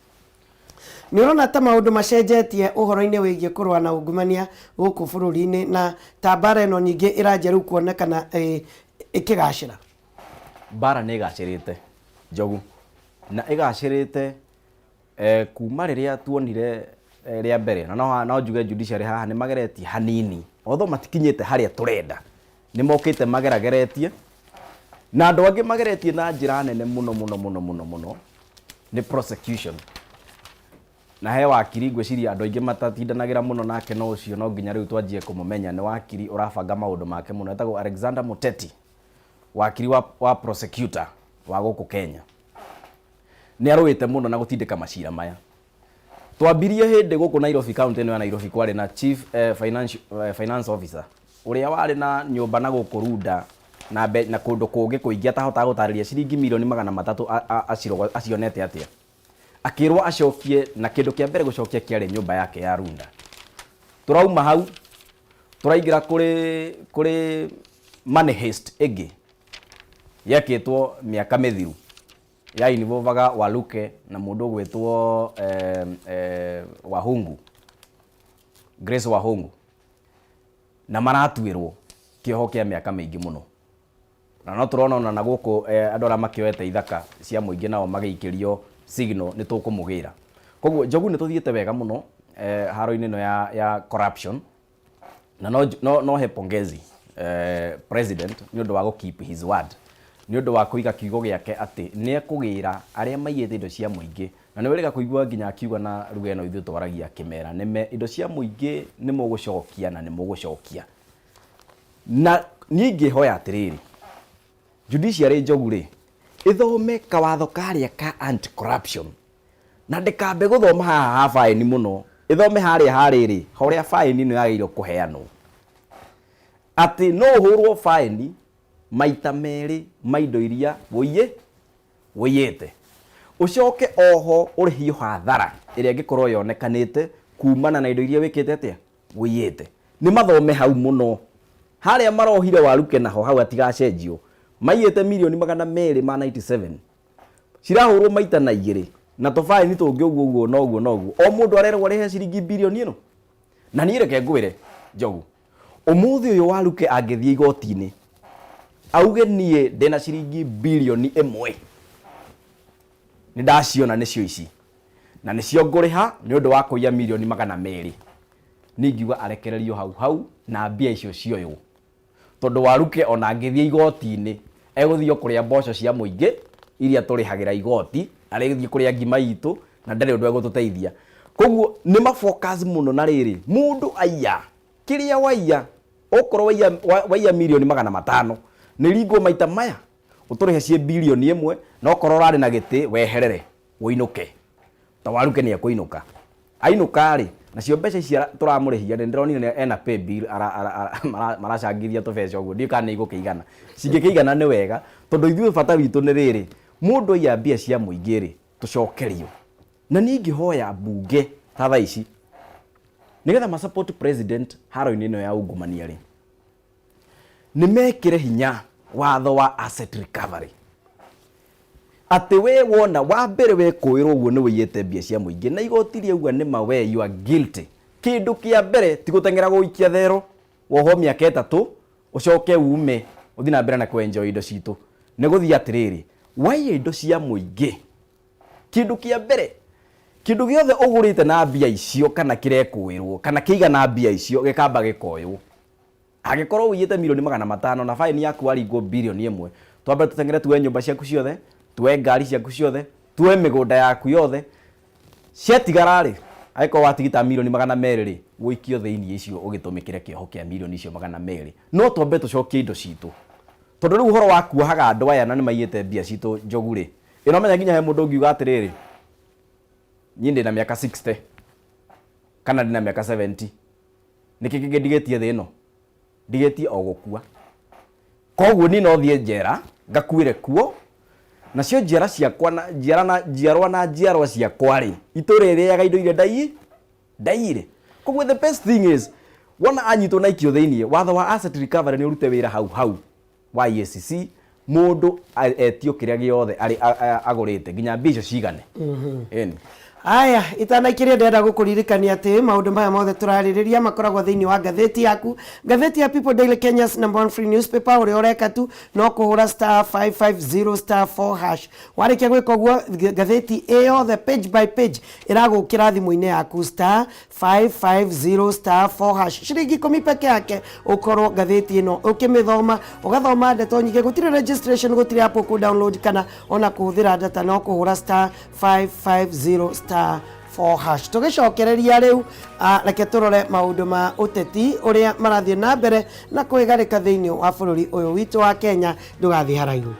Nĩ ũrona ta maũndũ macenjetie ũhoro-inĩ wĩgiĩ kũrũa na ungumania gũkũ bũrũri-inĩ, na ta mbara ĩno ningĩ ĩranjia rĩu kuonekana ĩkĩgacĩra? Mbara nĩ ĩgacĩrĩte, Njogu, na ĩgacĩrĩte kuma rĩrĩa tuonire rĩa mbere, na no njuge judiciary haha nĩ mageretie hanini, although matikinyĩte harĩa tũrenda, nĩ mokĩte magerageretie, na andũ angĩ mageretie na njĩra nene mũno mũno mũno mũno mũno nĩ prosecution. Na he wakiri ngwĩciria andũ aingĩ matatindanagĩra mũno nake, no ũcio no nginya rĩu twanjie kũmũmenya, nĩ wakiri ũrabanga maũndũ make mũno, etagwo Alexander Muteti, wakiri wa prosecutor wa gũkũ Kenya. Nĩ arũĩte mũno na gũtindĩka macira maya. Twambirie hĩndĩ gũkũ Nairobi, county ĩno ya Nairobi, kwarĩ na chief finance officer ũrĩa warĩ na nyũmba na gũkũ Runda na kũndũ kũngĩ kũingĩ, atahotaga gũtarĩria ciringi 300,000,000 acionete atĩa. Akĩrwo acokie, na kĩndũ kĩa mbere gũcokia kĩarĩ nyũmba yake ya Runda. Tũrauma hau tũraingĩra kũrĩ money heist ĩngĩ yekĩtwo mĩaka mĩthiru. Ya involvaga Waluke na mũndũ ũgwĩtwo Wahungu, Grace Wahungu, na maratuĩrwo kĩoho kĩa mĩaka mĩingĩ mũno. Na no tũrona ona na gũkũ andũ arĩa makĩoete ithaka cia mũingĩ nao magĩikĩrio signal nĩ tũkũmũgĩra. Koguo Njogu nĩ tũthiĩte wega mũno haro-inĩ ĩno ya corruption. Na no he pongezi president nĩ ũndũ wa gũ keep his word, nĩ ũndũ wa kũiga kiugo gĩake atĩ nĩ ekũgĩra arĩa maiyĩte indo cia mũingĩ. Na nĩ wĩrĩga kũigua nginya akiuga na ruga ĩno ithuĩ twaragia akĩmera nĩme indo cia mũingĩ nĩ mũgũcokia na nĩ mũgũcokia. Na niĩ ingĩhoya atĩrĩrĩ, judiciary Njogu rĩ, ĩthome kawatho karĩa ka anti corruption, na ndĩkambe gũthoma haha ha faĩni mũno, ĩthome harĩa harĩrĩ horĩa faĩni ĩno yagĩrĩirwo kũheanwo, atĩ no ũhũrwo faĩni maita merĩ ma indo iria wũiyĩte, ũcoke oho ũrĩhio hathara ĩrĩa ĩngĩkorwo yonekanĩte kumana na indo iria wĩkĩte atĩa, wũiyĩte. Nĩ mathome hau mũno harĩa marohire Waluke, naho hau atigacenjio. Maiyĩte mirioni 297, cirahũrwo maita na igĩrĩ na tũbaĩni tũngĩ ũguo ũguo noguo noguo, o mũndũ arerwo arĩhe ciringi birioni ĩno. Na niĩ reke ngwĩre Njogu, ũmũthĩ ũyũ Waluke angĩthiĩ igoti-inĩ auge niĩ ndĩna ciringi birioni 1, nĩ ndaciona nĩcio ici na nĩcio ngũrĩha nĩ ũndũ wa kũiya mirioni 200, niĩ ingiuga arekererio hau hau na mbia icio cioywo, tondũ Waluke ona angĩthiĩ igoti-inĩ egũthiĩ o kũrĩa mboco cia mũingĩ iria tũrĩhagĩra igoti, arĩthiĩ kũrĩa ngima itũ na ndarĩ ũndũ egũtũteithia. Koguo nĩ mafocus mũno na rĩrĩ, mũndũ aiya kĩrĩa waiya, okorwo waiya mirioni 500, nĩ ringwo maita maya ũtũrĩhe ciĩ birioni 1, na okorwo ũrarĩ na gĩtĩ weherere ũinũke. Ta Waluke nĩ ekũinũka, ainũka rĩ, nacio mbeca ici tũramũrĩhia, nĩ ndĩronire ena pay bill maracangithia tũbeca ũguo, ndiũĩ kana nĩ igũkĩigana. Cingĩkĩigana nĩ wega, tondũ ithuĩ bata witũ nĩ rĩrĩ, mũndũ aiya mbia cia mũingĩ rĩ, tũcokerio. Na niĩ ingĩhoya mbunge ta thaa ici nĩgetha ma support president haro-inĩ ĩno ya ungumania rĩ, nĩ mekĩre hinya watho wa asset recovery, atĩ we wona wa mbere wekũĩrwo ũguo nĩ wĩiyĩte mbia cia mũingĩ na igoti rĩauga nĩma we you are guilty, kĩndũ kĩa mbere ti gũteng'era gũikia thero wohwo mĩaka 3 ũcoke ume ũthiĩ na mbere na kwenjoy indo citũ. Nĩ gũthiĩ atĩrĩrĩ, waiya indo cia mũingĩ, kĩndũ kĩa mbere, kĩndũ gĩothe ũgũrĩte na mbia icio kana kĩrekũĩrwo kana kĩigana mbia icio gĩkamba gĩkoywo. Angĩkorwo ũiyĩte mirioni 500 na baĩni yaku waringwo birioni 1, twambe tũteng'ere tuoe nyũmba ciaku ciothe, tuoe ngari ciaku ciothe, tuoe mĩgũnda yaku yothe. Ciatigara rĩ, angĩkorwo watigita mirioni 200 rĩ, ũikio thĩinĩ icio ũgĩtũmĩkĩre kĩoho kĩa mirioni icio 200. No twambe tũcokie indo citũ, tondũ rĩu ũhoro wa kuohaga andũ aya na nĩ maiyĩte mbia citũ Njogu rĩ, ĩnomenya nginya he mũndũ ũngiuga atĩrĩrĩ, niĩ ndĩna mĩaka 60 kana ndĩna mĩaka 70, nĩkĩ kĩngĩ ndigĩtie thĩ ĩno? Ndigĩtie o gũkua. Koguo niĩ no thiĩ njera ngakuĩre kuo, nacio njiara ciakwa na njiara na njiarwa na njiarwa ciakwa rĩ, itũrĩrĩaga indo iria ndaiyire. Koguo the best thing is, wona anyitwo na aikio thĩiniĩ, watho wa asset recovery nĩ ũrute wĩra hau hau wa EACC, mũndũ etio kĩrĩa gĩothe agũrĩte nginya mbia icio cigane. Ĩni. Aya, itanaikĩria ndĩrenda gũkũririkania atĩ maũndũ maya mothe tũrarĩrĩria makoragwo thĩinĩ wa ngathĩti yaku, ngathĩti ya People Daily, Kenya's number one free newspaper. Ũrĩa ũreka tu no kũhũra *550*4#. Warĩkia gwĩka ũguo, ngathĩti ĩ yothe page by page ĩragũkĩra thimũ-inĩ yaku, *550*4#, ciringi 10 peke yake ũkorwo ngathĩti ĩno ũkĩmĩthoma, ũgathoma ndeto nyingĩ. Gũtirĩ registration, gũtirĩ app ũkũ download kana ona kũhũthĩra data, no kũhũra *550*4#. Tũgĩcokereria rĩu, reke tũrore maũndũ ma ũteti ũrĩa marathiĩ na mbere na kwĩgarĩka thĩinĩ wa bũrũri ũyũ witũ wa Kenya. Ndũgathiĩ haraihu.